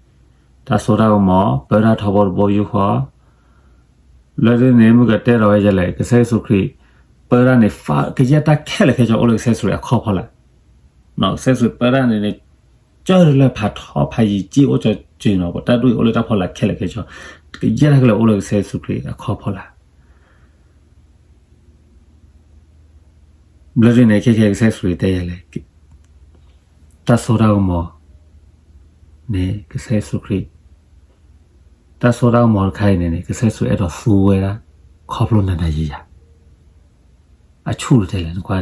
တၢ်စိတၢ်ကမီၤ ပၢတၢ်ထီဘိတဘိယူၢ်ဃီ လၢဒ်န့ၣ် မုၢ်ကတဲဒီးဝဲယဲလဲၣ် ကစၢ်ယ့ၣ်ၡူးခရံာ် ပၢတၢ်န့ၣ် ကယဲၢ်တၢ်ခဲလၢာ်ခဲဆ့အိၣ်လၢကစၢ်ယ့ၣ်ၡူးခရံာ်အခီၣ်ဖီလာ်. ကစၢ်ယ့ၣ်ၡူးပၢတၢ်န့ၣ်န့ၣ် ကၢၢ်တလၢာ်ဖးထီဖးယံၤကံၣ်အိၣ်ကၠီစုနီၤ ပတၢ်ဒ်အံၤအိၣ်လၢတၢ်ဖီလာ်ခဲလၢာ်ခဲဆ့ ကယဲၢ်တၢ်ခဲလၢာ်အိၣ်လၢကစၢ်ယ့ၣ်ၡူးခရံာ်အခီၣ်ဖီလာ်. ဘျီဒ်န့ၣ် ခဲခဲကစၢ်ယ့ၣ်ၡူးခရံာ်တဲယၤလဲၣ်, တၢ်စိတၢ်ကမီၤန့ၣ် ကစၢ်ယ့ၣ်ၡူးခရံာ်, တၢ်စိတၢ်ကမီၤတခါအံၤန့ၣ်န့ၣ် ကစၢ်ယ့ၣ်ၡူးအဲၣ်ဒိးသူဝဲဒၣ် ခီဖျိနၤနၤယၤယၤ အဆူၣ်တတဲလဲၣ်နကွၢ်,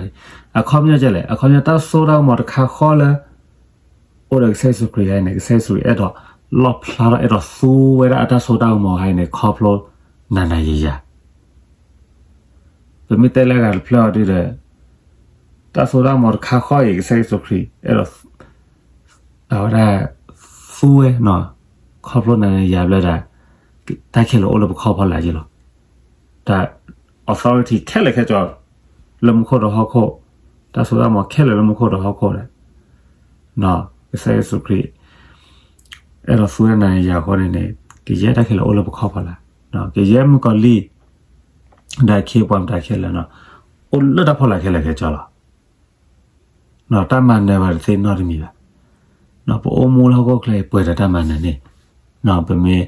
အခီပညီကလဲၣ်, အခီပညီတၢ်စိတၢ်ကမီၤတခါဃီလၢ အိၣ်ဒီးကစၢ်ယ့ၣ်ၡူးခရံာ်အံၤန့ၣ် ကစၢ်ယ့ၣ်ၡူးအဲၣ်ဒိးလီၣ်ဖျါထီၣ် အဲၣ်ဒိးသူဝဲဒၣ်အတၢ်စိတၢ်ကမီၤခါအံၤန့ၣ် ခီဖျိနၤနၤယၤယၤ ပမ့ၢ်တဲလၢအဂၤတဖျၢၣ်အီၤဒ်ဒီး တၢ်စိတၢ်ကမီၤတခါဃီအံၤ ကစၢ်ယ့ၣ်ၡူးခရံာ် အဲၣ်ဒိး အဝဲဒၣ် သူဝဲ ခီဖျိနၤနၤယၤယၤဘျီဒၣ် တၢ်ခဲလၢာ်အိၣ်လၢပခီၣ်ဖီလာ်က့လီၤ. တၢ် authority ခဲလၢာ်ခဲဆ့ လၢမူခိၣ်ဒီးဟီၣ်ခိၣ်, တၢ်စိတၢ်ကမီၤခဲလၢာ်လၢမူခိၣ်ဒီးဟီၣ်ခိၣ်ဒီး ကစၢ်ယ့ၣ်ၡူးခရံာ် အဲၣ်ဒိးသူဝဲဒၣ်နၤနၤယၤယၤအဃိန့ၣ်န့ၣ် ကယဲၢ်တၢ်ခဲလၢာ်အိၣ်လၢပခီၣ်ဖီလာ်, ကယဲၢ်မုၣ်ကီၤလံၢ် ဒီးအခ့အပှၤမတၤခဲလၢာ်န့ၣ် အိၣ်လၢတၢ်ဖီလာ်ခဲလၢာ်ခဲဆ့လီၤ. တၢ်မၤနၢၤဘၣ်တသ့နီတမံၤဘၣ်. ပအိၣ်မူလၢဟီၣ်ခိၣ်ချၢအံၤ ပှဲၤဒီးတၢ်မၤနၢၤန့ၣ်, ပမ့ၢ်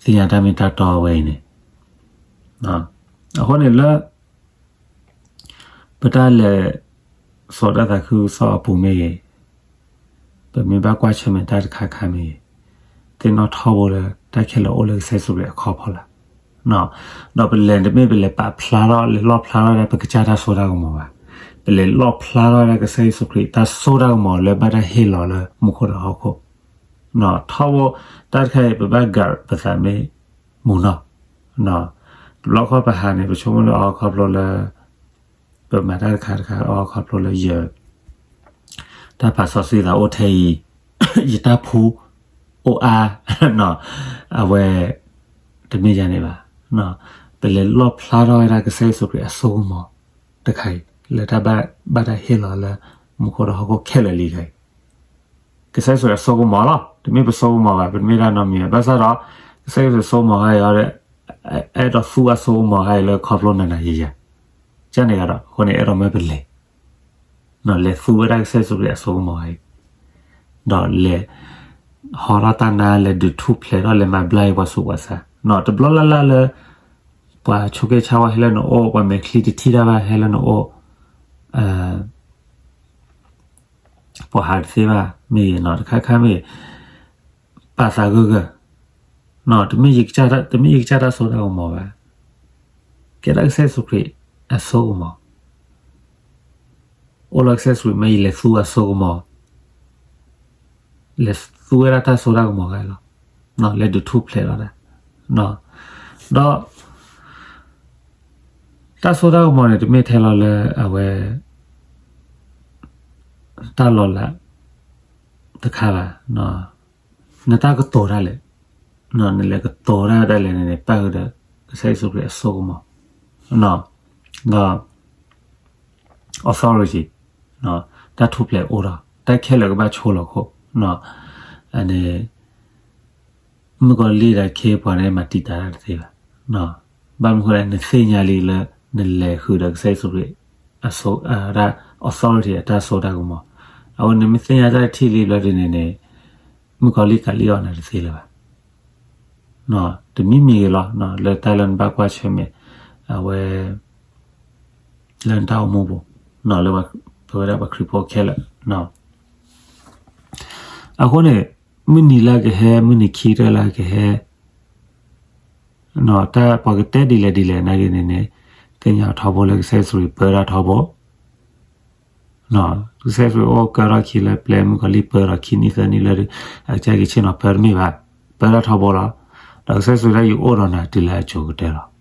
သ့ၣ်ညါတၢ်မ့ၢ်တၢ်တီဝဲအံၤန့ၣ်, အဃိန့ၣ်လၢ ပတၢ်လဲၤစိာ်တၢ်သးခုကစီၣ်အပူၤမ့ၢ်ဂ့ၤ, ပမ့ၢ်ဘၣ်ကွၢ်ဆၢၣ်မဲာ်တၢ်တခါခါမ့ၢ်ဂ့ၤ, သ့ၣ်နီၣ်ထီဘိလၢတၢ်ခဲလၢာ်အိၣ်လၢကစၢ်ယ့ၣ်ၡူးခရံာ်အခီၣ်ဖီလာ်, ဒီးပလဲၤတမ့ၢ်ပလဲၤပာ်ဖျါထီၣ် လဲၤလီၣ်ဖျါထီၣ်ဒၣ်ပကစၢ်တၢ်စိတၢ်ကမီၤဘၣ်, ပလဲၤလီၣ်ဖျါထီၣ်ဒၣ်ကစၢ်ယ့ၣ်ၡူးခရံာ်တၢ်စိတၢ်ကမီၤလၢဘၣ်တၢ်ဟ့ၣ်လီၤလၢမူခိၣ်ဒီးဟီၣ်ခိၣ်, ထီဘိတၢ်တခါအံၤ ပဘၣ် guard ပသးမ့ၢ်မုာ်နီၢ်, တဘျီဃီပဟးန့ၣ် ပဆိကမိၣ်လၢအီၤခီဖျိလၢ ပမၤတၢ်တခါတခါအီၤခီဖျိလၢယ တၢ်ပာ်စီဆှံသးအိၣ်ထဲအံၤ, ယတၢ်ဖှူအိၣ်အါ, အဝဲ တမ့ၢ်ယၤန့ၣ်ဘၣ်. ပလဲၤလီၣ်ဖျါထီၣ်ဝဲဒၣ်ကစၢ်ယ့ၣ်ၡူးခရံာ်အစိကမီၤတခါအံၤ လၢတၢ်ဘၣ်တၢ်ဟ့ၣ်လီၤလၢမူခိၣ်ဒီးဟီၣ်ခိၣ်ခဲလၢာ်လံခါအံၤ ကစၢ်ယ့ၣ်ၡူးအစိကမီၤလီၤ. တမ့ၢ်ပစိကမီၤဘၣ်, ပတမ့ၢ်ဒၣ်နီတမံၤဘၣ်. ဘၣ်ဆၣ်ဒီး ကစၢ်ယ့ၣ်ၡူးစိကမီၤခါအံၤဒီး အဲၣ်ဒိးသူအစိကမီၤခါအံၤလၢခီဖျိနၤနၤယၤယၤ, ကန့ၣ်ဂၤဒီး အဃိန့ၣ် အဲၣ်ဒိးမၢပလဲၤ လဲၤသူဝဲဒၣ်ကစၢ်ယ့ၣ်ၡူးခရံာ်အစိကမီၤခါအံၤ, ဒီးလဲၤဟီထီၣ်တၢ်နါ လဲၤဒုးထူၣ်ဖျဲးထီၣ် လဲၤမၤဘျါက့ၤပှၤဆူးပှၤဆါ, တဘျီလၢ်လၢ်လၢ ပှၤဆိးက့ဆါဝါဟဲလၢနအိၣ်, ပှၤမဲာ်ချံတထံၣ်တၢ်ဘၣ်ဟဲလၢနအိၣ်, ပှၤဟးတသ့ဘၣ်မ့ၢ်ဂ့ၤ, တခါခါမ့ၢ်ဂ့ၤ, ပာ်သးဂၢၢ်ဂၢၢ်, တမ့ၢ်ယကစၢ်တၢ်စိတၢ်ကမီၤဘၣ်, ကဲဒၣ်ကစၢ်ယ့ၣ်ၡူးခရံာ်အစိကမီၤ, အိၣ်လၢကစၢ်ယ့ၣ်ၡူးခရံာ်မ့ၢ်ယလဲၤသူအစိကမီၤ, လဲၤသူဝဲဒၣ်တၢ်စိတၢ်ကမီၤဂၤလီၤ, လဲၤဒုးထူၣ်ဖျဲးလီၤဒၣ်, ဒီး တၢ်စိတၢ်ကမီၤန့ၣ် တမ့ၢ်ထဲလီၤလၢအဝဲ တၢ်လီၤလးတခါဘၣ်, နတၢ်ကတိၤဒၣ်လဲာ်, နလဲၤကတိၤဒၣ်ဒၣ်လဲာ်န့ၣ်န့ၣ် ပၣ်ဃုာ်ဒီး ကစၢ်ယ့ၣ်ၡူးခရံာ်အစိကမီၤ, ဒီး authority တၢ်ထူၣ်ဖျဲးအိၣ်ဒီး တၢ်ခဲလၢာ်ကဘၣ်ဆိလီၤခိၣ်, အန့ၣ် မုၣ်ကီၤလံၢ်ဒီးခ့ပှၤန့ၣ် မၤတံာ်တာ်တၢ်တသ့ဘၣ်. ဘၣ်မနုၤအဃိလဲၣ် နသ့ၣ်ညါလံလၢ နလဲၤဃုာ်ဒီးကစၢ်ယ့ၣ်ၡူးခရံာ် အစိ ဒၣ် authority အတၢ်စိတၢ်ကမီၤ, အဝဲန့ၣ်မ့ၢ်သ့ၣ်ညါတၢ်ထံၣ်လံဘျီဒ်န့ၣ်န့ၣ် မုၣ်ကီၤလံၢ်ကးလံၣ်အီၣ်နၤတသ့လၢၤဘၣ်. တမံၤမံၤဂ့ၤလီၤ လၢတၢ်လၢနဘၣ်ကွၢ်ဆၢၣ်မဲာ် အဝဲ လၢနတၢ်အိၣ်မူပူၤ လၢပဝဲဒၣ်ပှၤခရံာ်ဖိခဲလၢာ် အဃိန့ၣ် မုၢ်နံၤလၢကဟဲ မုၢ်နံၤခံကတၢၢ်လၢကဟဲ တၢ်ပှၤကတဲဒ်လဲၣ်ဒ်လဲၣ်နာ်က့န့ၣ်န့ၣ် သ့ၣ်ညါထီဘိလၢကစၢ်ယ့ၣ်ၡူးခရံာ်ပၢတၢ်ထီဘိ, ကစၢ်ယ့ၣ်ၡူးခရံာ်အိၣ်ကၢထီၣ်ခံလၢပျဲၢ် မုၣ်ကီၤလံၢ်ပၢထီၣ်ခံနံၣ်သၢနံၣ်လၢ အကစၢ်က့ၤဆ့ၣ်နီၤပၢတမ့ၢ်ဘၣ်, ပၢတၢ်ထီဘိလီၤ. ဒီးကစၢ်ယ့ၣ်ၡူးခရံာ်ဒၣ်ယအိၣ်ဒီးနၤတုၤလၢအစိၤကတၢၢ်လီၤ.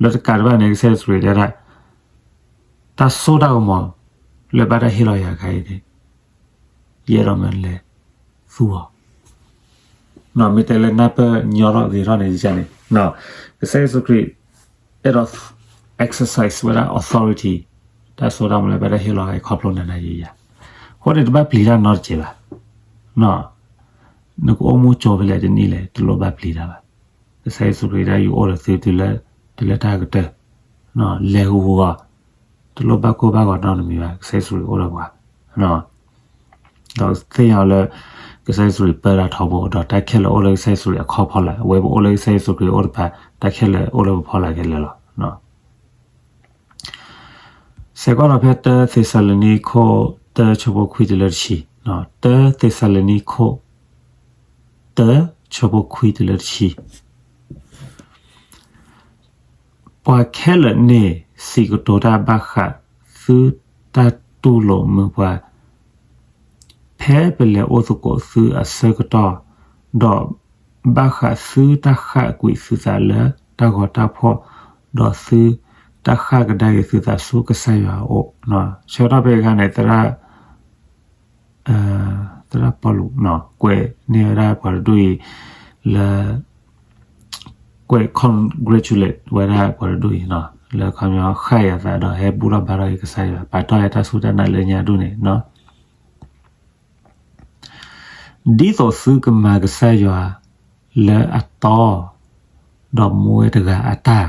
လၢတကးဒံးဘၣ်န့ၣ် ကစၢ်ယ့ၣ်ၡူးခရံာ်တဲဒၣ် တၢ်စိတၢ်ကမီၤ လၢဘၣ်တၢ်ဟ့ၣ်လီၤယၤခါအံၤန့ၣ် ယအဲၣ်ဒိးမၢနလဲၤသူအီၤ, မ့ၢ်တဲလၢနၢ်ပၢၢ်ညီထီၣ်ဂ့ၤထီၣ်န့ၣ်န့ၣ် ကစၢ်ယ့ၣ်ၡူးခရံာ် အဲၣ်ဒိး exercise ဝဲဒၣ် authority တၢ်စိတၢ်ကမီၤလၢဘၣ်တၢ်ဟ့ၣ်လီၤခီဖျိနၤနၤယၤယၤ, အဃိန့ၣ်တဘၣ်ပျံၤတၢ်နီတစဲးဘၣ်. နကအိၣ်မူကၠိဖဲလဲၣ်တနံၣ်လဲၣ် တလိၣ်ဘၣ်ပျံၤတၢ်ဘၣ်. ကစၢ်ယ့ၣ်ၡူးခရံာ်ဒၣ်ယအိၣ်ဒီးသုတုၤလၢ တုၤလၢတၢ်ကတၢၢ်, လဲၤဟူးဂီၤအီၤ, တလိၣ်ဘၣ်ကိၢ်ဘၣ်ဂီၤနီတမံၤဘၣ်. ကစၢ်ယ့ၣ်ၡူးခရံာ်အိၣ်ဒီးပှၤ ဒီးသ့ၣ်ညါအီၤလၢ ကစၢ်ယ့ၣ်ၡူးခရံာ်ပၢတၢ်ထီဘိ ဒီးတၢ်ခဲလၢာ်အိၣ်လၢကစၢ်ယ့ၣ်ၡူးခရံာ်အခီၣ်ဖီလာ်, အဝဲပအိၣ်လၢကစၢ်ယ့ၣ်ၡူးခရံာ်အအိၣ်တဖၣ် တၢ်ခဲလၢာ်အိၣ်လၢပဖီလာ်ခဲလၢာ်လီၤ. စဲးကွၢ်ထီၣ်ဖဲတၢသ့းစၤလနံခိၣ်တၢဆၢဖိခွံတုၤလၢတဆံ, တၢသ့းစၤလနံခိၣ်တၢဆၢဖိခွံတုၤလၢတဆံ. ပှၤခဲလၢာ်န့ၣ် စံးကတိၤတၢ်ဘၣ်ဃးသုတၢ်တူၢ်လိာ်မုာ်ပှၤ ဖဲပလဲၤအိၣ်သကိးသုအဆၢကတီၢ်, ဒီးဘၣ်ဃးသုတၢ်ဃၣ်ကွံာ်သုသးလၢတၢ်ဂီၤတၢ်ဖီၣ်, ဒီးသုတၢ်ဃၣ်ကဒါက့ၤသုသးဆူကစၢ်ယွၤအအိၣ်. ဆၢကတီၢ်ဖဲအခါန့ၣ် သရၣ် သရၣ်ပီလူး ကွဲးန့ၢ်ဝဲဒၣ်ပှၤတဒူၣ်အံၤလၢ ကွဲး congratulate ဝဲဒၣ်ပှၤတဒူၣ်အံၤ လၢခီပညီဃၣ်အသးဒီးဟဲဘူၣ်ထီၣ်ဘါထီၣ်က့ၤကစၢ်ယွၤ ပာ်တ့ၢ်ဝဲတၢ်စူၢ်တၢ်နာ်လၢညါဒူၣ်န့ၣ် ဒ်သိးသုကမၤကစၢ်ယွၤလၢအတီ ဒီးမူဝဲတဂၤအတၢ်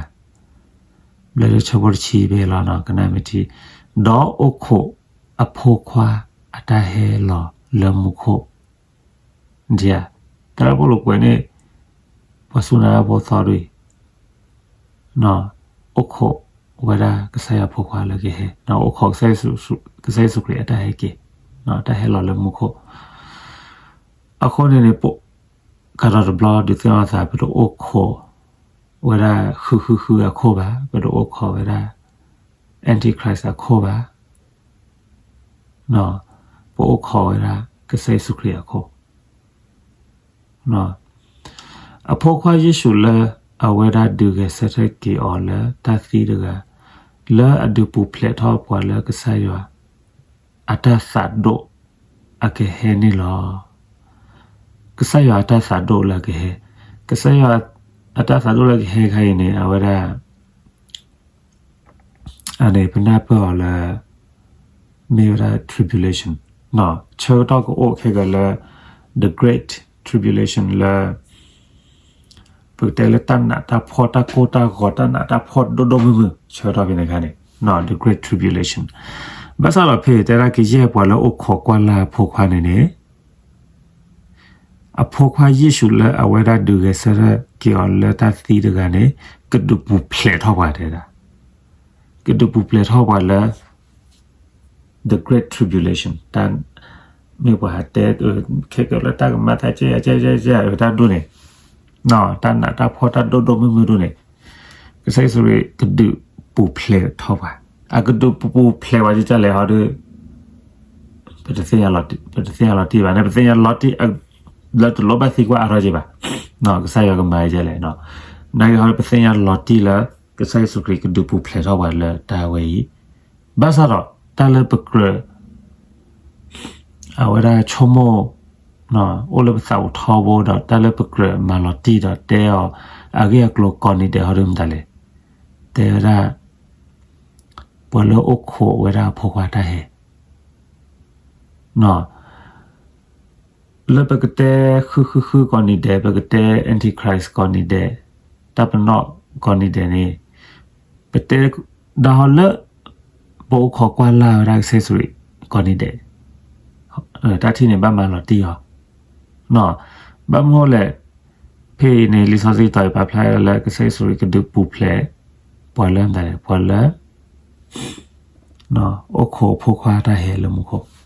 ဘျၢလၢဆၢဖိတဆံဖဲလီၤ ကနၣ်မ့ၢ်ထံ, ဒီးအိၣ်ခိးအဖိခွါအတၢ်ဟဲလီၤလၢမူခိၣ်. သရၣ်ပီလူးကွဲးန့ၣ် ပှၤစူၢ်နာ်ဖိသီဒ်အံၤ အိၣ်ခိးဝဲဒၣ်ကစၢ်ယွၤဖိခွါလၢကဟဲ, အိၣ်ခိးကစၢ်ယ့ၣ်ၡူးခရံာ်အတၢ်ဟဲက့ၤ, တၢ်ဟဲလီၤလၢမူခိၣ်. အဃိန့ၣ်န့ၣ် ပကးထီၣ်တဘျီဒုးသ့ၣ်နီၣ်သး ပတအိၣ်ခိးဝဲဒၣ်ဃုဃုဃုအခိၣ်ဘၣ်, ပတအိၣ်ခိးဝဲဒၣ် Antichrist အခိၣ်ဘၣ်, ပအိၣ်ခိးဝဲဒၣ်ကစၢ်ယ့ၣ်ၡူးခရံာ်အခိၣ်. အဖိခွါယ့ၣ်ၡူးလၢအဝဲဒၣ်ဒုးဂဲၤဆၢထၢၣ်က့ၤအီၤလၢတၢ်သံတဂၤ, လၢအဒုးပူၤဖျဲးထီၣ်ပှၤလၢကစၢ်ယွၤအတၢ်သးဒိၣ်အကဟဲန့ၣ်လီၤ. ကစၢ်ယွၤအတၢ်သးဒိၣ်လၢကဟဲ, ကစၢ်ယွၤအတၢ်သးဒိၣ်လၢကဟဲခါအံၤန့ၣ် အဝဲဒၣ် အန့ၣ် ပနၢ်ပၢၢ်အီၤလၢ မ့ၢ်ဝဲဒၣ် tribulation, ဆၢကတီၢ်ကအိၣ်ခဲကလၢ the great tribulation လၢ ပကတဲလၢတၢ်နးတၢ်ဖှီၣ်တၢ်ကိၢ်တၢ်ဂီၤ တၢ်နးတၢ်ဖှီၣ်ဒိၣ်ဒိၣ်မုၢ်မုၢ် ဆၢကတီၢ်ဖဲန့ၣ်အခါန့ၣ် the great tribulation. ဘၣ်ဆၣ်ဒီးဖဲတဲဒၣ်ကယဲၢ်ပှၤလၢအိၣ်ခိးကွၢ်လၢ်အဖိခွါန့ၣ်န့ၣ် အဖိခွါယ့ၣ်ၡူးလၢအဝဲဒၣ်ဒုးဂဲၤဆၢထၢၣ်က့ၤအီၤလၢတၢ်သံတဂၤန့ၣ် ကဒုးပူၤဖျဲးထီၣ်ပှၤတဲဒၣ်, ကဒုးပူၤဖျဲးထီၣ်ပှၤလၢ the great tribulation တၢ်မ့ၢ်ပှၤဟးတဲ ခဲကလၢတၢ်ကမၤသးကဲယၤကဲယၤကဲယၤတၢ်ဒိၣ်န့ၣ်, တၢ်နးတၢ်ဖှီၣ်တၢ်ဒိၣ်ဒိၣ်မုၢ်မုၢ်ဒိၣ်န့ၣ် ကစၢ်ယ့ၣ်ၡူးခရံာ်ကဒုးပူၤဖျဲးထီၣ်ပှၤ, အကဒုးပူၤဖျဲးပှၤဒ်လဲၣ်ဟီဒီး ပတသ့ၣ်ညါလီၤတံၢ်ဘၣ်န့ၣ် ပသ့ၣ်ညါလီၤတံၢ် လၢတလိၣ်ဘၣ်သံကွၢ်အါထီၣ်က့ၤဘၣ်, ကစၢ်ယွၤကမၤဒ်လဲၣ်, နာ်က့ဟီဒီး ပသ့ၣ်ညါလီၤတံၢ်လၢ ကစၢ်ယ့ၣ်ၡူးခရံာ်ကဒုးပူၤဖျဲးထီၣ်ပှၤလၢတၢ်ဝဲအံၤ, ဘၣ်ဆၣ်ဒီး တၢ်လၢပကြၢး အဝဲဒၣ်ဆိကမိၣ် အိၣ်လၢပသးပူၤထီဘိဒီး တၢ်လၢပကြၢးမၤလီၤတံၢ်ဒီးတဲအီၤ အဂ့ၢ်အကျိၤကိးနံၤဒဲးဟီဒီးမတၤလဲၣ်, တဲဝဲဒၣ် ပှၤလၢအိၣ်ခိးဝဲဒၣ်အဖိခွါတၢ်ဟဲ လၢပကတဲဃုဃုဃုကိးနံၤဒဲး ပကတဲ Antichrist ကိးနံၤဒဲး တၢ်ပနီၣ်ကိးနံၤဒဲးန့ၣ် ပတဲဒၣ်ဟီလၢ ပအိၣ်ခိးကွၢ်လၢ်ဝဲဒၣ်ကစၢ်ယ့ၣ်ၡူးခရံာ်ကိးနံၤဒဲး တၢ်ထံၣ်န့ၣ် ဘၣ်မၤလီၤတံၢ်အီၤ, ဘၣ်မနုၤလဲၣ်, ဖဲအံၤန့ၣ် လံာ်စီဆှံတဲပာ်ဖျါလၢကစၢ်ယ့ၣ်ၡူးခရံာ်ကဒုးပူၤဖျဲး ပှၤလၢမတၤလဲၣ် ပှၤလၢ အိၣ်ခိးအဖိခွါတၢ်ဟဲလၢမူခိၣ် ဖး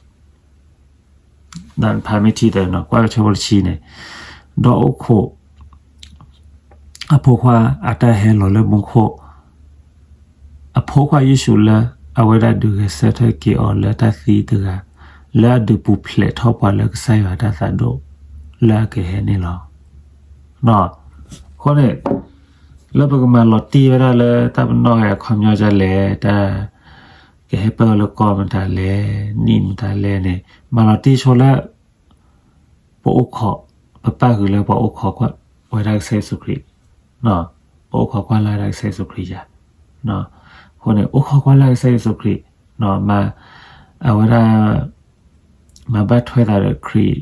မ့ၢ်ထံသၢနီၤ ကွၢ်ဆၢဖိတဆံန့ၣ်, ဒီးအိၣ်ခိး အဖိခွါအတၢ်ဟဲလီၤလၢမူခိၣ်, အဖိခွါယ့ၣ်ၡူးလၢအဝဲဒၣ်ဒုးဂဲၤဆၢထၢၣ်က့ၤအီၤလၢတၢ်သံတဂၤ, လၢအဒုးပူၤဖျဲးထီၣ်ပှၤလၢကစၢ်ယွၤအတၢ်သးဒိၣ်လၢအကဟဲန့ၣ်လီၤ. အဃိန့ၣ် လၢပကမၤလီၤတံၢ်ဝဲဒၣ်လၢတၢ်ပနီၣ်ဂဲၤအခီပညီဒ်လဲၣ်, တၢ်ကဟဲပၢၢ်လၢကီၢ်မတၤလဲၣ်, နံၣ်မတၤလဲၣ်န့ၣ် မၤလီၤတံၢ်ဆိလၢ ပအိၣ်ခိး, ပပၣ်ဃုာ်လၢပှၤအိၣ်ခိးကွၢ်ဝဲဒၣ်ကစၢ်ယ့ၣ်ၡူးခရံာ်, ပအိၣ်ခိးကွၢ်လၢ်ဒၣ်ကစၢ်ယ့ၣ်ၡူးခရံာ်ယၤ, အဃိန့ၣ် အိၣ်ခိးကွၢ်လၢ်ကစၢ်ယ့ၣ်ၡူးခရံာ်, မၤ, အဝဲဒၣ် မၤဘၣ်ထွဲသးဒီးခရံာ်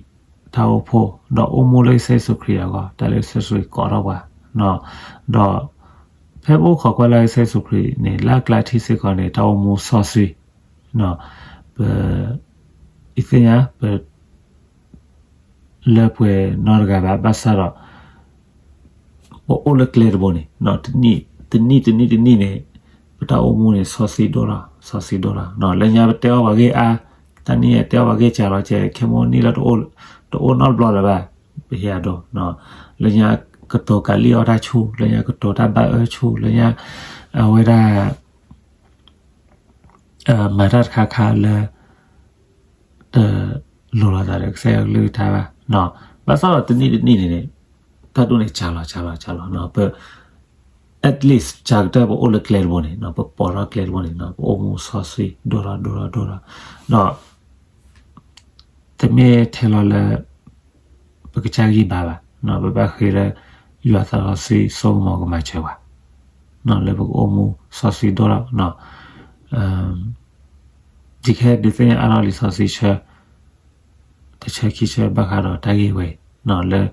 တၢ်အိၣ်ဖှိၣ်, ဒီးအိၣ်မူလၢကစၢ်ယ့ၣ်ၡူးခရံာ်အဂီၢ်, တၢ်လၢကစၢ်ယ့ၣ်ၡူးခရံာ်ကိးထီၣ်ပှၤ, ဒီး ဖဲပအိၣ်ခိးကွၢ်လၢ်ကစၢ်ယ့ၣ်ၡူးခရံာ်န့ၣ် လၢအကျါထံစ့ၢ်ကီးန့ၣ် တၢ်အိၣ်မူစီဆှံ, ပ, ယသ့ၣ်ညါ ပ လၢပှဲၤနီတဂၤဘၣ်, ဘၣ်ဆၣ်ဒီး ပအိၣ်လၢကျဲတဘိန့ၣ်, တနံၣ်တနံၣ်တနံၣ်တနံၣ်န့ၣ် ပတၢ်အိၣ်မူန့ၣ် စီဆှံဒိၣ်ထီၣ်, စီဆှံဒိၣ်လီၤ. လၢညါပတဲအီၣ်ပှၤဂ့ၢ်အါ, တၢ်နံၣ်အတဲအီၣ်ပှၤဂ့ၢ်စှၤလီၤ ကဲခဲမိၢ်နံၣ်လၢ တအိၣ်နီတဘျီလၢၤဘၣ်, ပဟ့ၣ်အဒိ, လၢညါကတိၤကးလံၣ်အီၣ်တၢ်ဆူၣ်, လၢညါကတိၤတၢ်ဘၣ်အၢဆူၣ်, လၢညါ အဝဲဒၣ် မၤတၢ်တခါခါလၢ တလိၤလိာ်သးဒီးကစၢ်ယွၤကလုၢ်ကထါဘၣ်. ဘၣ်ဆၣ်ဒီးတနံၣ်တနံၣ်န့ၣ်န့ၣ် တၢ်ဒိၣ်န့ၣ်စှၤလီၤ စှၤလီၤ စှၤလီၤ, ပ at least စှၤကတၢၢ်ပအိၣ်လၢကျဲတဘိန့ၣ်, ပပိာ်ထီၣ်ကျဲတဘိန့ၣ်, ပအိၣ်မူစီဆှံဒိၣ်ထီၣ် ဒိၣ်ထီၣ် ဒိၣ်ထီၣ်, ဒီး တမ့ၢ်ထဲလီၤလၢ ပကစၢ်ဂံၢ်ဘါဘၣ်, ပဘၣ်ဃ့လၢ ယွၤသးစီဆှံစိကမီၤကမၤစၢၤပှၤ, လၢပကအိၣ်မူစီဆှံဒိၣ်ထီၣ်, ယကဟဲဒုးသ့ၣ်ညါအါထီၣ်လံာ်စီဆှံဆၢ တဆၢခံဆၢဘၣ်ဃးဒီးတၢ်ဂ့ၢ်ဝဲအံၤ, လၢ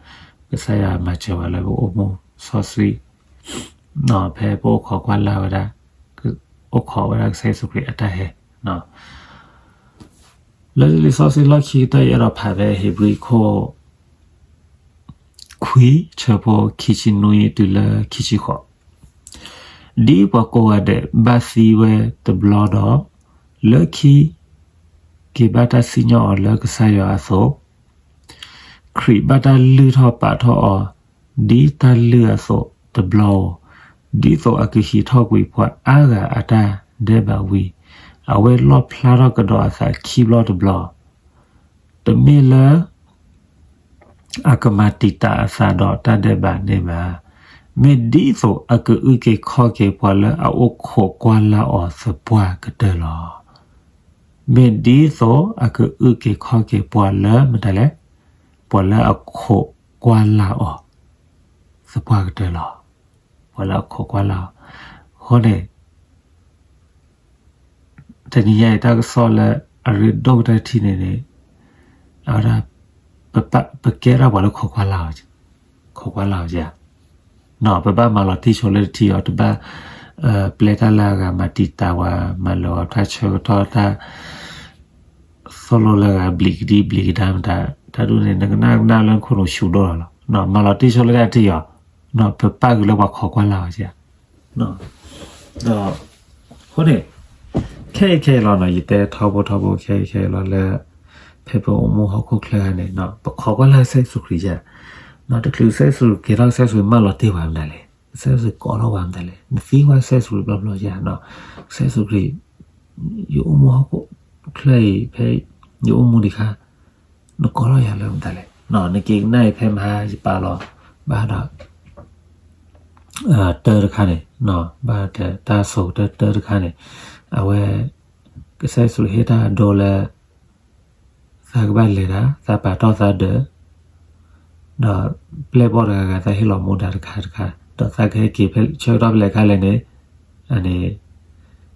ကစၢ်ယွၤမၤစၢၤပှၤလၢပအိၣ်မူစီဆှံ, ဖဲပအိၣ်ခိးကွၢ်လၢ်ဝဲဒၣ်, အိၣ်ခိးဝဲဒၣ်ကစၢ်ယ့ၣ်ၡူးခရံာ်အတၢ်ဟဲ, လၢလံာ်စီဆှံလီၢ်ခံကတၢၢ် ယအဲၣ်ဒိးဖးဖဲဧ့ၤဘြံၤခိၣ် ခွံ ဆၢဖိခံဆံနွံတုၤလၢခံဆံဃိး, ဒ်ပှၤကိးဂၤဒဲးဘၣ်သံဝဲတဘျီဒီး, လၢခံ က့ၤဘၣ်တၢ်စံၣ်ညီၣ်အီၤလၢကစၢ်ယွၤအသိး, ခရံာ်ဘၣ်တၢ်လုၢ်ထီၣ်ပာ်ထီၣ်အီၤ ဒ်တၢ်လုၢ်အသိးတဘျီဧိၤ, ဒ်သိးအကဟံးထီၣ်ကွံာ်ပှၤအါဂၤအတၢ်ဒဲးဘးဝံၤ, အဝဲလီၣ်ဖျါထီၣ်ကဒီးအသးခံဘျီတဘျီ, တမ့ၢ်လၢ အကမၤတံာ်တာ်အသးဒီးတၢ်ဒဲးဘးန့ၣ်ဘၣ်. မ့ၢ်ဒ်သိးအကအုၣ်က့ၤခီၣ်က့ၤပှၤလၢအအိၣ်ခိးကွၢ်လၢ်အီၤသပှၢ်ကတၢၢ်လီၤ. မ့ၢ်ဒ်သိးအကအုၣ်က့ၤခီၣ်က့ၤပှၤလၢမတၤလဲၣ်, ပှၤလၢအခိးကွၢ်လၢ်အီၤ သပှၢ်ကတၢၢ်လီၤ. ပှၤလၢအခိးကွၢ်လၢ်အီၤ, အဃိန့ၣ် တနံၤညါအံၤ တၢ်ကစီၣ်လၢအရ့ဒိၣ်ကတၢၢ်တထံၣ်န့ၣ်န့ၣ်, အဝဲဒၣ် ပကဲဒၣ်ပှၤလၢခိးကွၢ်လၢ်အီၤ, ခိးကွၢ်လၢ်အီၤဧါ, ပဘၣ်မၤလီၤတံၢ်ဆိလၢတထံၣ်အီၤ, တဘၣ်ပျဲတၢ်လၢအဂၤမၤတံာ်တာ်ပှၤ, မၤလၢာ်အီၤတၢ်ဆၢကတီၢ်တၢ် သိၣ်လိလၢအဂၤဘျံးကဒံဘျံးကဒါမတၤ, တၢ်ဒ်န့ၣ် နကနၣ်ကနၣ်လၢခိၣ်နူာ်ဆူၣ်ဒိၣ်လီၤလီၤ, မၤလီၤတံၢ်ဆိလၢတၢ်ထံၣ်အီၤ, ပပၣ်က့ၤလၢပှၤခိးကွၢ်လၢ်အီၤဧါ. ဒီး အဃိန့ၣ် ခဲအံၤခဲအံၤလီၤနီၤ, ယတဲထီဘိထီဘိ ခဲအံၤခဲအံၤလီၤလၢ ဖဲပအိၣ်မူဟီၣ်ခိၣ်ချၢဧါန့ၣ် ပခိးကွၢ်လၢ်ကစၢ်ယ့ၣ်ၡူးခရံာ်ဧါ, တချုးကစၢ်ယ့ၣ်ၡူးခရံာ်က့ၤထီၣ် ကစၢ်ယ့ၣ်ၡူးခရံာ်မၢလီၤတံၢ်ပှၤမတၤလဲၣ်, ကစၢ်ယ့ၣ်ၡူးခရံာ်ကိးထီၣ်ပှၤမတၤလဲၣ်, နသံကွၢ်ကစၢ်ယ့ၣ်ၡူးခရံာ်ဘျီဘျီဧါ, ကစၢ်ယ့ၣ်ၡူးခရံာ် ယအိၣ်မူဟီၣ်ခိၣ်ချၢအံၤ ဖဲယအိၣ်မူဒံးခါ နကိးထီၣ်ယၤလၢမတၤလဲၣ်, နက့ၤကနၣ်အံၤဖဲမဟါယပာ်လီၤ ဘၣ်ဒီး တၢတခါန့ၣ်, ဘၣ်တၢ်ဆိကတၢၢ်တၢတခါန့ၣ်, အဝဲ ကစၢ်ယ့ၣ်ၡူးဟ့ၣ်တၢ်အဒိလၢ သးကဘၣ်လဲၤတၢ်, သးပာ်တီၢ်သးဒၢး, ဒီးပျဲၢ်ဘီၣ်တဂၤဂၤ သးဟ့ၣ်လီၤမူဒါတခါတခါ, ဒီးသးကဟဲက့ၤဖဲဆၢကတီၢ်ဖဲလဲၣ်ခါလဲၣ်န့ၣ်, အန့ၣ်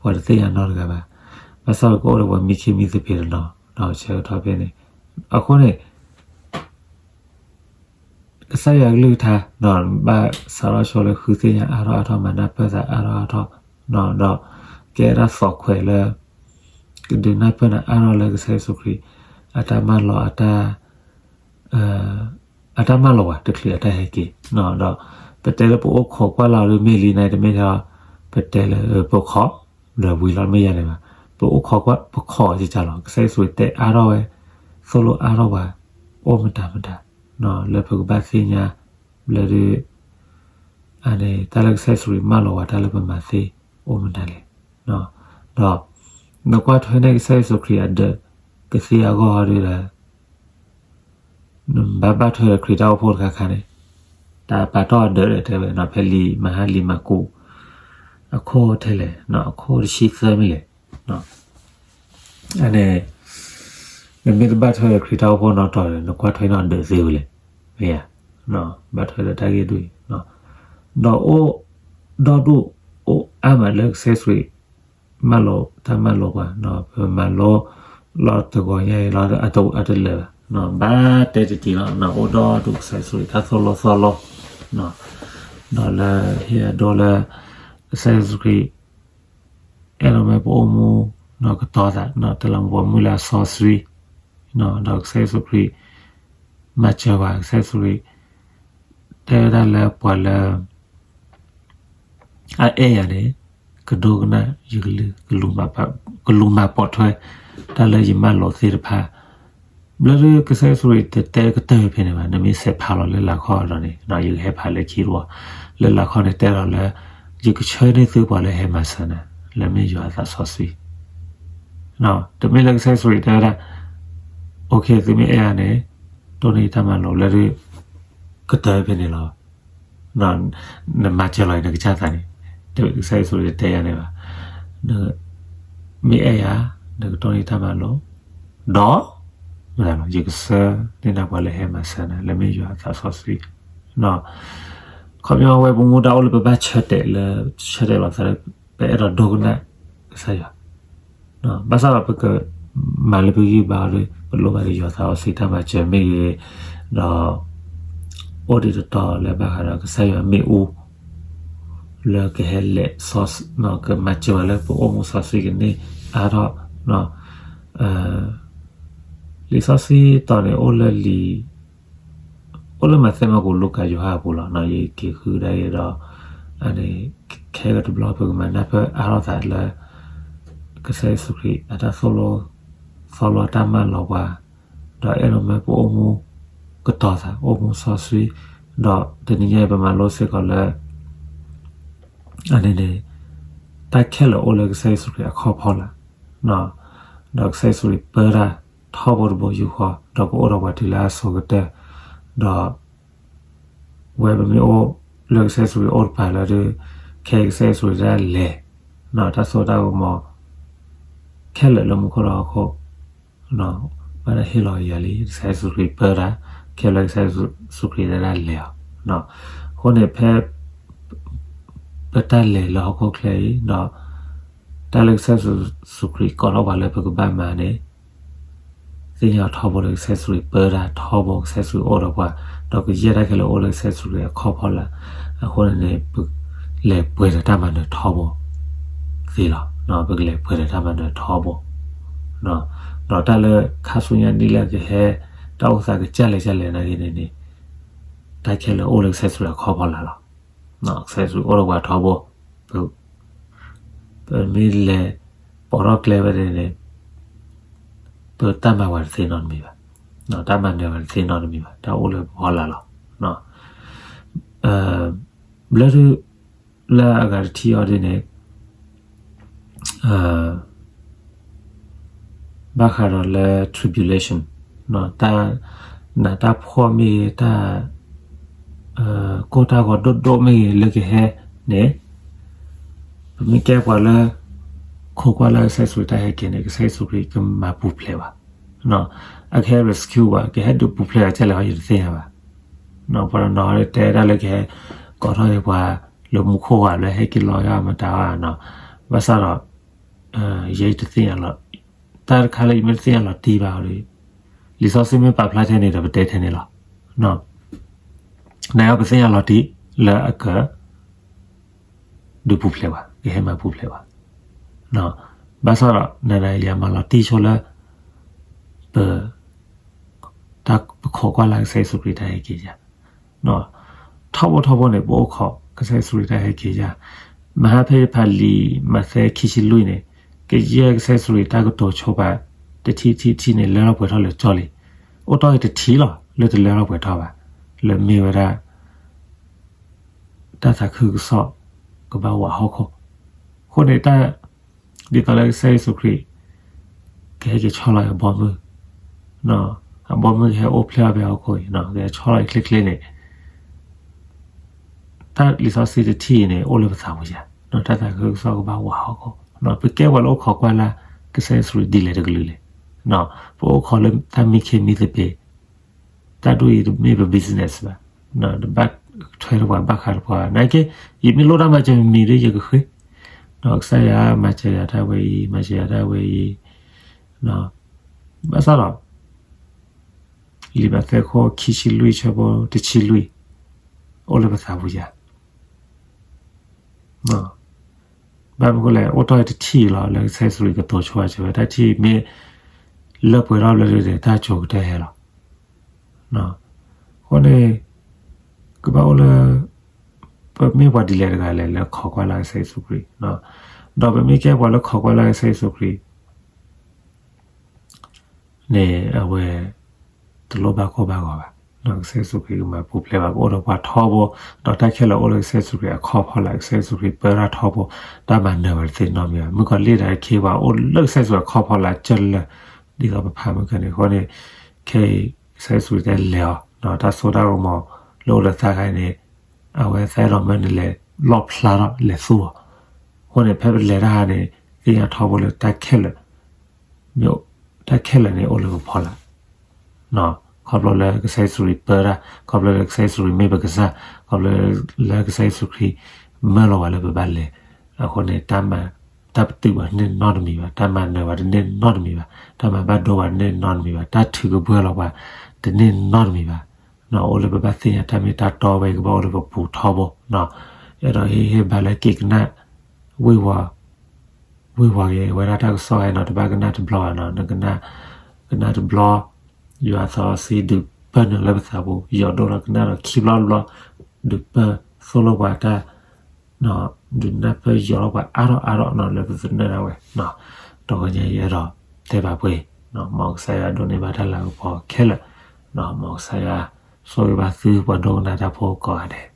ပှၤတသ့ၣ်ညါနီတဂၤဘၣ်. ဘၣ်ဆၣ်ဒီးကအိၣ်ဒီးပှၤမံခ့မံသပ့ၤတနီၤ, ဒီးဆၢကတီၢ်ဖဲန့ၣ်, အဃိန့ၣ် ကစၢ်ယွၤကလုၢ်ကထါ ဘၣ်စးထီၣ်ဆိလၢဃုသ့ၣ်ညါအါထီၣ်အါထီၣ် မၤနၢ်ပၢၢ်သးအါထီၣ်အါထီၣ်, ဒီးကဲဒၣ်သီၣ်ခွဲးလၢ ကဒုးနၢ်ပၢၢ်နၤအါထီၣ်လၢကစၢ်ယ့ၣ်ၡူးခရံာ် အတၢ်မၢလီၤ အတၢ် အတၢ်မၢလီၤဝဲ တချုးအတၢ်ဟဲက့ၤ, ဒီးပတဲလၢပအိၣ်ခိးကွၢ်လၢ်အီၤဒ်မ့ၢ်လံန့ၣ် တမ့ၢ်ထဲ ပတဲလၢပခိး ဒီးဝံၤလီၤမ့ၢ်ယၤန့ၣ်ဘၣ်. ပအိၣ်ခိးကွၢ် ပခိးကကလီၤ ကစၢ်ယ့ၣ်ၡူးတဲအါထီၣ်ဝဲ, သိၣ်လိအါထီၣ်ဝဲ, အိၣ်မတၤမတၤ, လၢပကဘၣ်သ့ၣ်ညါ, လၢဒ် အန့ၣ် တၢ်လၢကစၢ်ယ့ၣ်ၡူးခရံာ်မၢလီၤဝဲ တၢ်လၢပမၤသ့ အိၣ်မတၤလဲၣ်. ဒီး နကွၢ်ထွဲန့ၢ်ကစၢ်ယ့ၣ်ၡူးခရံာ်အဒၢး ကသ့အဂီၢ်ဟီဒ်ဒီး နဘၣ်ဘၣ်ထွဲဒီးခရံာ်တၢ်အိၣ်ဖှိၣ်တခါခါန့ၣ်, တၢ်ပာ်တီၢ်အဒၢးဒီးတဲဝဲ ဖဲလံာ်မဟါ လံာ်မၢ်ကူး အခိၣ်ထဲလဲၣ်, အခိၣ်တဆံသၢမ့ၢ်လဲၣ်. အန့ၣ် နမ့ၢ်တဘၣ်ထွဲဒီးခရံာ်တၢ်အိၣ်ဖှိၣ်နီတီၤဒီး နကွၢ်ထွဲန့ၢ်အဒၢးသ့ဝဲလဲၣ်, မ့ၢ်ဧါ. ဘၣ်ထွဲဒီးတၢ်ဂ့ၢ်ဒ်အံၤ, ဒီးအိၣ် ဒီဒူၣ်အိၣ်အါမးလၢကစၢ်ယ့ၣ်ၡူးခရံာ် မၢလီၤတၢ်မၢလီၤပှၤ, ပမၤလိလီၤတဂီၤညါအံၤလီၤ အတလၢာ်ဘၣ်, ဘၣ်တဲတက့ၢ်လီၤ. အိၣ်ဒီဒူၣ်ကစၢ်ယ့ၣ်ၡူးခရံာ်တၢ်သိၣ်လိသီလိ, ဒီးလၢဟ့ၣ်အဒိလၢ ကစၢ်ယ့ၣ်ၡူးခရံာ် အဲၣ်ဒိးမ့ၢ်ပအိၣ်မူ ကတီၤသး တလးမူပှၤမုၢ်လၢအစီဆှံ, ဒီးကစၢ်ယ့ၣ်ၡူးခရံာ် မၤစၢၤပှၤ ကစၢ်ယ့ၣ်ၡူးခရံာ် တဲဝဲဒၣ်လၢပှၤလၢ အအဲၣ်ယၤန့ၣ် ကဒိကနၣ်ယကလုၢ်, ကလူၤမၤပိာ်ထွဲ တၢ်လၢယမၢလိာ်သ့ၣ်တဖၣ်, ဘျၢဒုးကစၢ်ယ့ၣ်ၡူးခရံာ်တတဲကတၢၢ်ဖဲန့ၣ်ဘၣ်, နမ့ၢ်ဆဲးဖးလီၤလၢလာ်ခီအံၤဒီးန့ၣ် ယကဟဲဖးလၢခံတဝီ, လၢလာ်ခီန့ၣ်တဲလီၤလၢ ယကဆှၢန့ၢ်သုပှၤလၢဟဲမၤစၢၤနၤ လၢမ့ၢ်ယွၤအသးစီဆှံ, တမ့ၢ်လၢကစၢ်ယ့ၣ်ၡူးခရံာ်တဲဝဲဒၣ် OK သုမ့ၢ်အဲၣ်ယၤန့ၣ် တိၢ်န့ၢ်ယတၢ်မၤလိာ်လၢဒုး ကတၢၢ်ဖဲန့ၣ်လီၤ. နမၤစၢၤလီၤအံၤနကစၢ်သးန့ၣ်, ကစၢ်ယ့ၣ်ၡူးခရံာ်တတဲယၤန့ၣ်ဘၣ်, မ့ၢ်အဲၣ်ယၤ နကတိၢ်န့ၢ်တၢ်မၤလိာ်, ဒီး ယကဆှၢန့ၢ်နၤပှၤလၢဟဲမၤစၢၤနၤလၢမ့ၢ်ယွၤအသးစီဆှံ, ခီပညီဝဲပမူဒါအိၣ်လၢပဘၣ်ဆၢတဲာ်လၢ ဆၢတဲာ်လီၤသးလၢ ပအဲၣ်ဒိးဒိကနၣ်ကစၢ်ယွၤ ဘၣ်ဆၣ်ဒီးပကမၤလၢပဂံၢ်ဘါအီၤဒီး ပလိၣ်ဘၣ်ဒီးယွၤသးစီဆှံတၢ်မၤစၢၤမ့ၢ်ဂ့ၤ, ဒီး အိၣ်ဒံးတတီၤလၢဘၣ်ဃးဒီးကစၢ်ယွၤမ့ၣ်အူ လၢကဟဲလဲၤ ကမၤစၢၤပှၤလၢပအိၣ်မူစီဆှံကန့ၢ်အါထီၣ်, လံာ်စီဆှံတီၤန့ၣ် အိၣ်လၢလံာ် အိၣ်လၢမးသဲမၢကူးလူၤကၣ်ယိၤဟၣ်အပူၤလီၤ. ယက့ၤဃုဒၣ်အံၤဒီး အန့ၣ် ခဲကတဘျီပကမၤနၢ်ပၢၢ်အါထီၣ်သးလၢ ကစၢ်ယ့ၣ်ၡူးခရံာ်အတၢ်သိၣ်လိ သီလီတၢ်မၤလီၤပှၤ, ဒီးအဲၣ်ဒိးမၢပအိၣ်မူကတီၤသး အိၣ်မူစီဆှံ, ဒီးတနံၤညါအံၤပမၤလိစ့ၢ်ကီးလၢ အန့ၣ်န့ၣ် တၢ်ခဲလၢာ်အိၣ်လၢကစၢ်ယ့ၣ်ၡူးခရံာ်အခီၣ်ဖီလာ်, ဒီးကစၢ်ယ့ၣ်ၡူးခရံာ်ပၢတၢ်ထီဘိတဘိယူၢ်ဃီ, ဒီးကအိၣ်ဒီးပှၤတုၤလၢအဆိကတၢၢ်, ဒီး ဝဲပမ့ၢ်အိၣ်လၢကစၢ်ယ့ၣ်ၡူးခရံာ်အိၣ်တပၤလၢဒုး ခဲကစၢ်ယ့ၣ်ၡူးခရံာ်တၢ်လဲၤ, တၢ်စိတၢ်ကမီၤ ခဲလၢာ်လၢမူခိၣ်ဒီးဟီၣ်ခိၣ် ဘၣ်တၢ်ဟ့ၣ်လီၤယၤလံ ကစၢ်ယ့ၣ်ၡူးခရံာ်ပၢတၢ်, ခဲလၢာ်ကစၢ်ယ့ၣ်ၡူးခရံာ်တၢ်လဲၤအီၤ, အဃိန့ၣ်ဖဲ ပတၢ်လဲၤလၢဟီၣ်ခိၣ်ချၢအံၤဒီး တၢ်လၢကစၢ်ယ့ၣ်ၡူးခရံာ်ကိးထီၣ်ပှၤလၢပကဘၣ်မၤန့ၣ် သ့ၣ်ညါထီဘိလၢကစၢ်ယ့ၣ်ၡူးခရံာ်ပၢတၢ်ထီဘိ ကစၢ်ယ့ၣ်ၡူးခရံာ်အိၣ်ဒီးပှၤ, ဒီးကယဲၢ်တၢ်ခဲလၢာ်အိၣ်လၢကစၢ်ယ့ၣ်ၡူးခရံာ်အခီၣ်ဖီလာ်, အဃိန့ၣ်န့ၣ် ပလဲၤပှဲၤဒီးတၢ်မၤနၢၤထီဘိသ့လီၤ. ပကလဲၤပှဲၤဒီးတၢ်မၤနၢၤထီဘိ, ဒီးတၢ်လၢခါဆူညါနံၣ်လၢကဟဲ တၢ်အိၣ်သးကစၢ်လဲၤကစၢ်လဲၤနာ်က့န့ၣ်န့ၣ် တၢ်ခဲလၢာ်အိၣ်လၢကစၢ်ယ့ၣ်ၡူးခရံာ်အခီၣ်ဖီလာ်လီၤ. ကစၢ်ယ့ၣ်ၡူးခရံာ်အိၣ်ဒီးပှၤထီဘိ, ပမ့ၢ်လဲၤပိာ်ထီၣ်ကျဲဝဲန့ၣ်န့ၣ် ပတၢ်မၤပှၤတသ့နီတမံၤဘၣ်, တၢ်မၤနၢၤပှၤတသ့နီတမံၤဘၣ်, တၢ်အိၣ်လၢပဖီလာ်လီၤ. ဘျၢဒုး လၢအဂၤတထံၣ်အီၤဒ်န့ၣ် ဘၣ်ဃးဒီးလၢ tribulation တၢ်နးတၢ်ဖှီၣ်မ့ၢ်ဂ့ၤ တၢ် ကိၢ်တၢ်ဂီၤဒိၣ်ဒိၣ်မ့ၢ်ဂ့ၤလၢကဟဲန့ၣ် ပမ့ၢ်ကဲပှၤလၢ ခိးကွၢ်လၢကစၢ်ယ့ၣ်ၡူးခရံာ်တၢ်ဟဲက့ၤန့ၣ် ကစၢ်ယ့ၣ်ၡူးခရံာ်ကမၤပူၤဖျဲးဘၣ်, အကဟဲ rescue ဘၣ် ကဟဲဒုးပူၤဖျဲးအီၤကလဲၣ်အီၤ ယတသ့ၣ်ညါဘၣ်. ပှၤတနီၤတဲတၢ်လၢကဟဲ ကိးထီၣ်က့ၤပှၤလၢမူခိၣ်ဧါ လၢဟဲက့ၤလီၤယါမတၤဧါနီၤ, ဘၣ်ဆၣ်ဒီး ယဲတသ့ၣ်ညါလီၤ, တၢ်တခါလၢယမ့ၢ်တသ့ၣ်ညါလီၤတံၢ်ဘၣ်ဒီး လံာ်စီဆှံမ့ၢ်ပာ်ဖျါထဲန့ၣ်ဒီး ပတဲထဲန့ၣ်လီၤ. နအီၤပသ့ၣ်ညါလီၤတံၢ်လၢအက ဒုးပူၤဖျဲးဘၣ်, ကဟဲမၤပူၤဖျဲးဘၣ်. ဘၣ်ဆၣ်ဒီး နၤနၤယၤမၤလီၤတံၢ်ဆိလၢ ပ တၢ်ပခိးကွၢ်လၢကစၢ်ယ့ၣ်ၡူးခရံာ်တၢ်ဟဲက့ၤယၤ, ထီဘိထီဘိန့ၣ် ပအိၣ်ခိးကစၢ်ယ့ၣ်ၡူးခရံာ်တၢ်ဟဲက့ၤယၤ, မဟါဖဲယဖးလံာ်မးသဲခံဆံလွံၢ်န့ၣ် ကယဲၢ်ကစၢ်ယ့ၣ်ၡူးခရံာ်တၢ်ကတိၤဆိပာ် တထံၣ်ထံၣ်ထံၣ်န့ၣ် လၢထီၣ်ပှဲၤထီၣ်လၢကၠီလံ, အိၣ်တီၢ်အံၤတထံၣ်လီၤ လၢတလၢထီၣ်ပှဲၤထီၣ်ဘၣ်, လၢမ့ၢ်ဝဲဒၣ် တၢ်သးခုကစီၣ်ကဘၣ်ဝးဟီၣ်ခိၣ်, အဃိန့ၣ်တၢ် ဒ်သိးလၢကစၢ်ယ့ၣ်ၡူးခရံာ် ကဟဲက့ၤဆီလီၤအဘီမုၢ်, အဘီမုၢ်ကဟဲအိၣ်ဖျဲၣ်အီၤဖဲဟီၣ်ခိၣ်အံၤ ကဟဲဆီလီၤအံၤချ့ချ့န့ၣ် တၢ်လံာ်စီဆှံတထံၣ်အံၤန့ၣ် အိၣ်လၢပသးပူၤယၤ, တၢ်သးခုကစီၣ်ကဘၣ်ဝးဟီၣ်ခိၣ်, ပကဲပှၤလၢအိၣ်ခိးကွၢ်လၢ် ကစၢ်ယ့ၣ်ၡူးခရံာ်ဒ်လဲၣ်တကလုာ်လဲၣ်, ပအိၣ်ခိးလၢတၢ်မံခ့မံသပ့ၤ တၢ်ဒ်အံၤတမ့ၢ်ပ business ဘၣ်, တဘၣ်ထွဲတပှၤဘၣ်ဃးတပှၤ, နာ်က့ ယမ့ၢ်လိၣ်တၢ်မၤစၢၤမံၤဒီးယကဃ့, ကစၢ်ယွၤမၤစၢၤယၤတၢ်ဝဲအံၤ မၤစၢၤယၤတၢ်ဝဲအံၤ, ဘၣ်ဆၣ်ဒီး လံာ်မးသဲခိၣ်ခံဆံလွံၢ်ဆၢဖိတဆံလွံၢ် အိၣ်လၢပသးပူၤယၤ ဘၣ်မနုၤအဃိလဲၣ် အိၣ်တီၢ်တထံၣ်လီၤ လၢကစၢ်ယ့ၣ်ၡူးခရံာ်ကတိၤဆိဝဲ တၢ်ထံၣ်မ့ၢ် လၢပှဲၤထီၣ်ဘျီဒီး တၢ်ကိၤကတၢၢ်ဟဲလီၤ. အဃိန့ၣ် ကဘၣ်အိၣ်လၢ ပမ့ၢ်ပှၤဒ်လဲၣ်တဂၤလဲၣ် လၢခိးကွၢ်လၢကစၢ်ယ့ၣ်ၡူးခရံာ်, ဒီးပမ့ၢ်ကဲပှၤလၢခိးကွၢ်လၢကစၢ်ယ့ၣ်ၡူးခရံာ် န့ၣ် အဝဲ တလိၣ်ဘၣ်ကိၢ်ဘၣ်ဂီၤဘၣ်. ကစၢ်ယ့ၣ်ၡူးခရံာ်ကမၤပူၤဖျဲးဘၣ်, ကအိၣ်ဒီးပှၤထီဘိ, ဒီးတၢ်ခဲလၢာ်အိၣ်လၢကစၢ်ယ့ၣ်ၡူးခရံာ်အခီၣ်ဖီလာ်, ကစၢ်ယ့ၣ်ၡူးခရံာ်ပၢတၢ်ထီဘိ, တၢ်မၤနၢၤဝဲတသ့နီတမံၤဘၣ်. မုၣ်ကီၤလံၢ်ဒီးအခ့အပှၤအိၣ်လၢကစၢ်ယ့ၣ်ၡူးအခီၣ်ဖီလာ်ကၢလၢာ်, ဒ်သိးပဖးမုၢ်ကန့ၣ်အဃိန့ၣ်, ခဲအံၤ ကစၢ်ယ့ၣ်ၡူးခရံာ်တဲလဲၤအီၤ, တၢ်စိတၢ်ကမီၤလၢအိၣ်လၢသးခါအံၤန့ၣ်, အဝဲသးအဲၣ်ဒိးမၢနလဲၤလီၣ်ဖျါထီၣ်လဲၤသူအီၤ. အဃိန့ၣ် ဖဲပလဲၤတၢ်ဟါန့ၣ်, သ့ၣ်ညါထီဘိလၢတၢ်ခဲလၢာ်, တၢ်ခဲလၢာ်န့ၣ်အိၣ်လၢပဖီလာ် ခီဖျိလၢကစၢ်ယ့ၣ်ၡူးခရံာ်ပၢတၢ်, ခီဖျိလၢကစၢ်ယ့ၣ်ၡူးခရံာ်မ့ၢ်ပကစၢ်, ခီဖျိလၢကစၢ်ယ့ၣ်ၡူးခရံာ်မၢလီၤဝဲလၢပဘၣ်လဲၤ, အဃိန့ၣ် တၢ်ပတုာ်ဘၣ်တန့ၢ်နီတမံၤဘၣ်, တၢ်မၤနၢၤဘၣ်တန့ၢ်နီတမံၤဘၣ်, တၢ်မၤဘၣ်ဒိဘၣ်တန့ၢ်နီတမံၤဘၣ်, တၢ်ထုးကဘှၢလီၤပှၤတန့ၢ်နီတမံၤဘၣ်. အိၣ်လၢပဘၣ်သ့ၣ်ညါတၢ်မ့ၢ်တၢ်တီဝဲ ကဘၣ်အိၣ်လၢပပူၤထီဘိ, အဲၣ်ဒိးဟ့ၣ်ဂံၢ်ဟ့ၣ်ဘါလၢက့ၤကနၣ် ဝ့ၤဝီၤ ဝ့ၤဝီၤက့ၤဝဲဒၣ်တၢ်ကစီၣ်ဝဲနီၤ, တဘၣ်ကနၣ်တဘျီဘၣ်နီၤ, ကနၣ်တဘျီ, ယွၤသးစီဆှံဒုးပၢနုာ်လၢပသးပူၤ, ယိးဒိၣ်ထီၣ်ကနၣ်ဒီးခံဘျီတဘျီ, ဒုးပၢသိၣ်လိပှၤတၢ်, ဒုးနၢ်ပၢၢ်ယိးထီၣ်ပှၤအါထီၣ်အါထီၣ်နီၤ လၢပသနၢၣ်ဒၣ်ဝဲ, တဂီၤညါအံၤအဲၣ်ဒိးတဲဘၣ်ပှဲၤ, မ်ကစၢ်ယွၤဒိးန့ၢ်ဘၣ်တၢ်လၤကပီၤခဲလၢာ်, မ်ကစၢ်ယွၤဆိၣ်ဂ့ၤဘၣ်သုပှၤဒိကနၣ်တၢ်ဖိကိးဂၤဒဲး.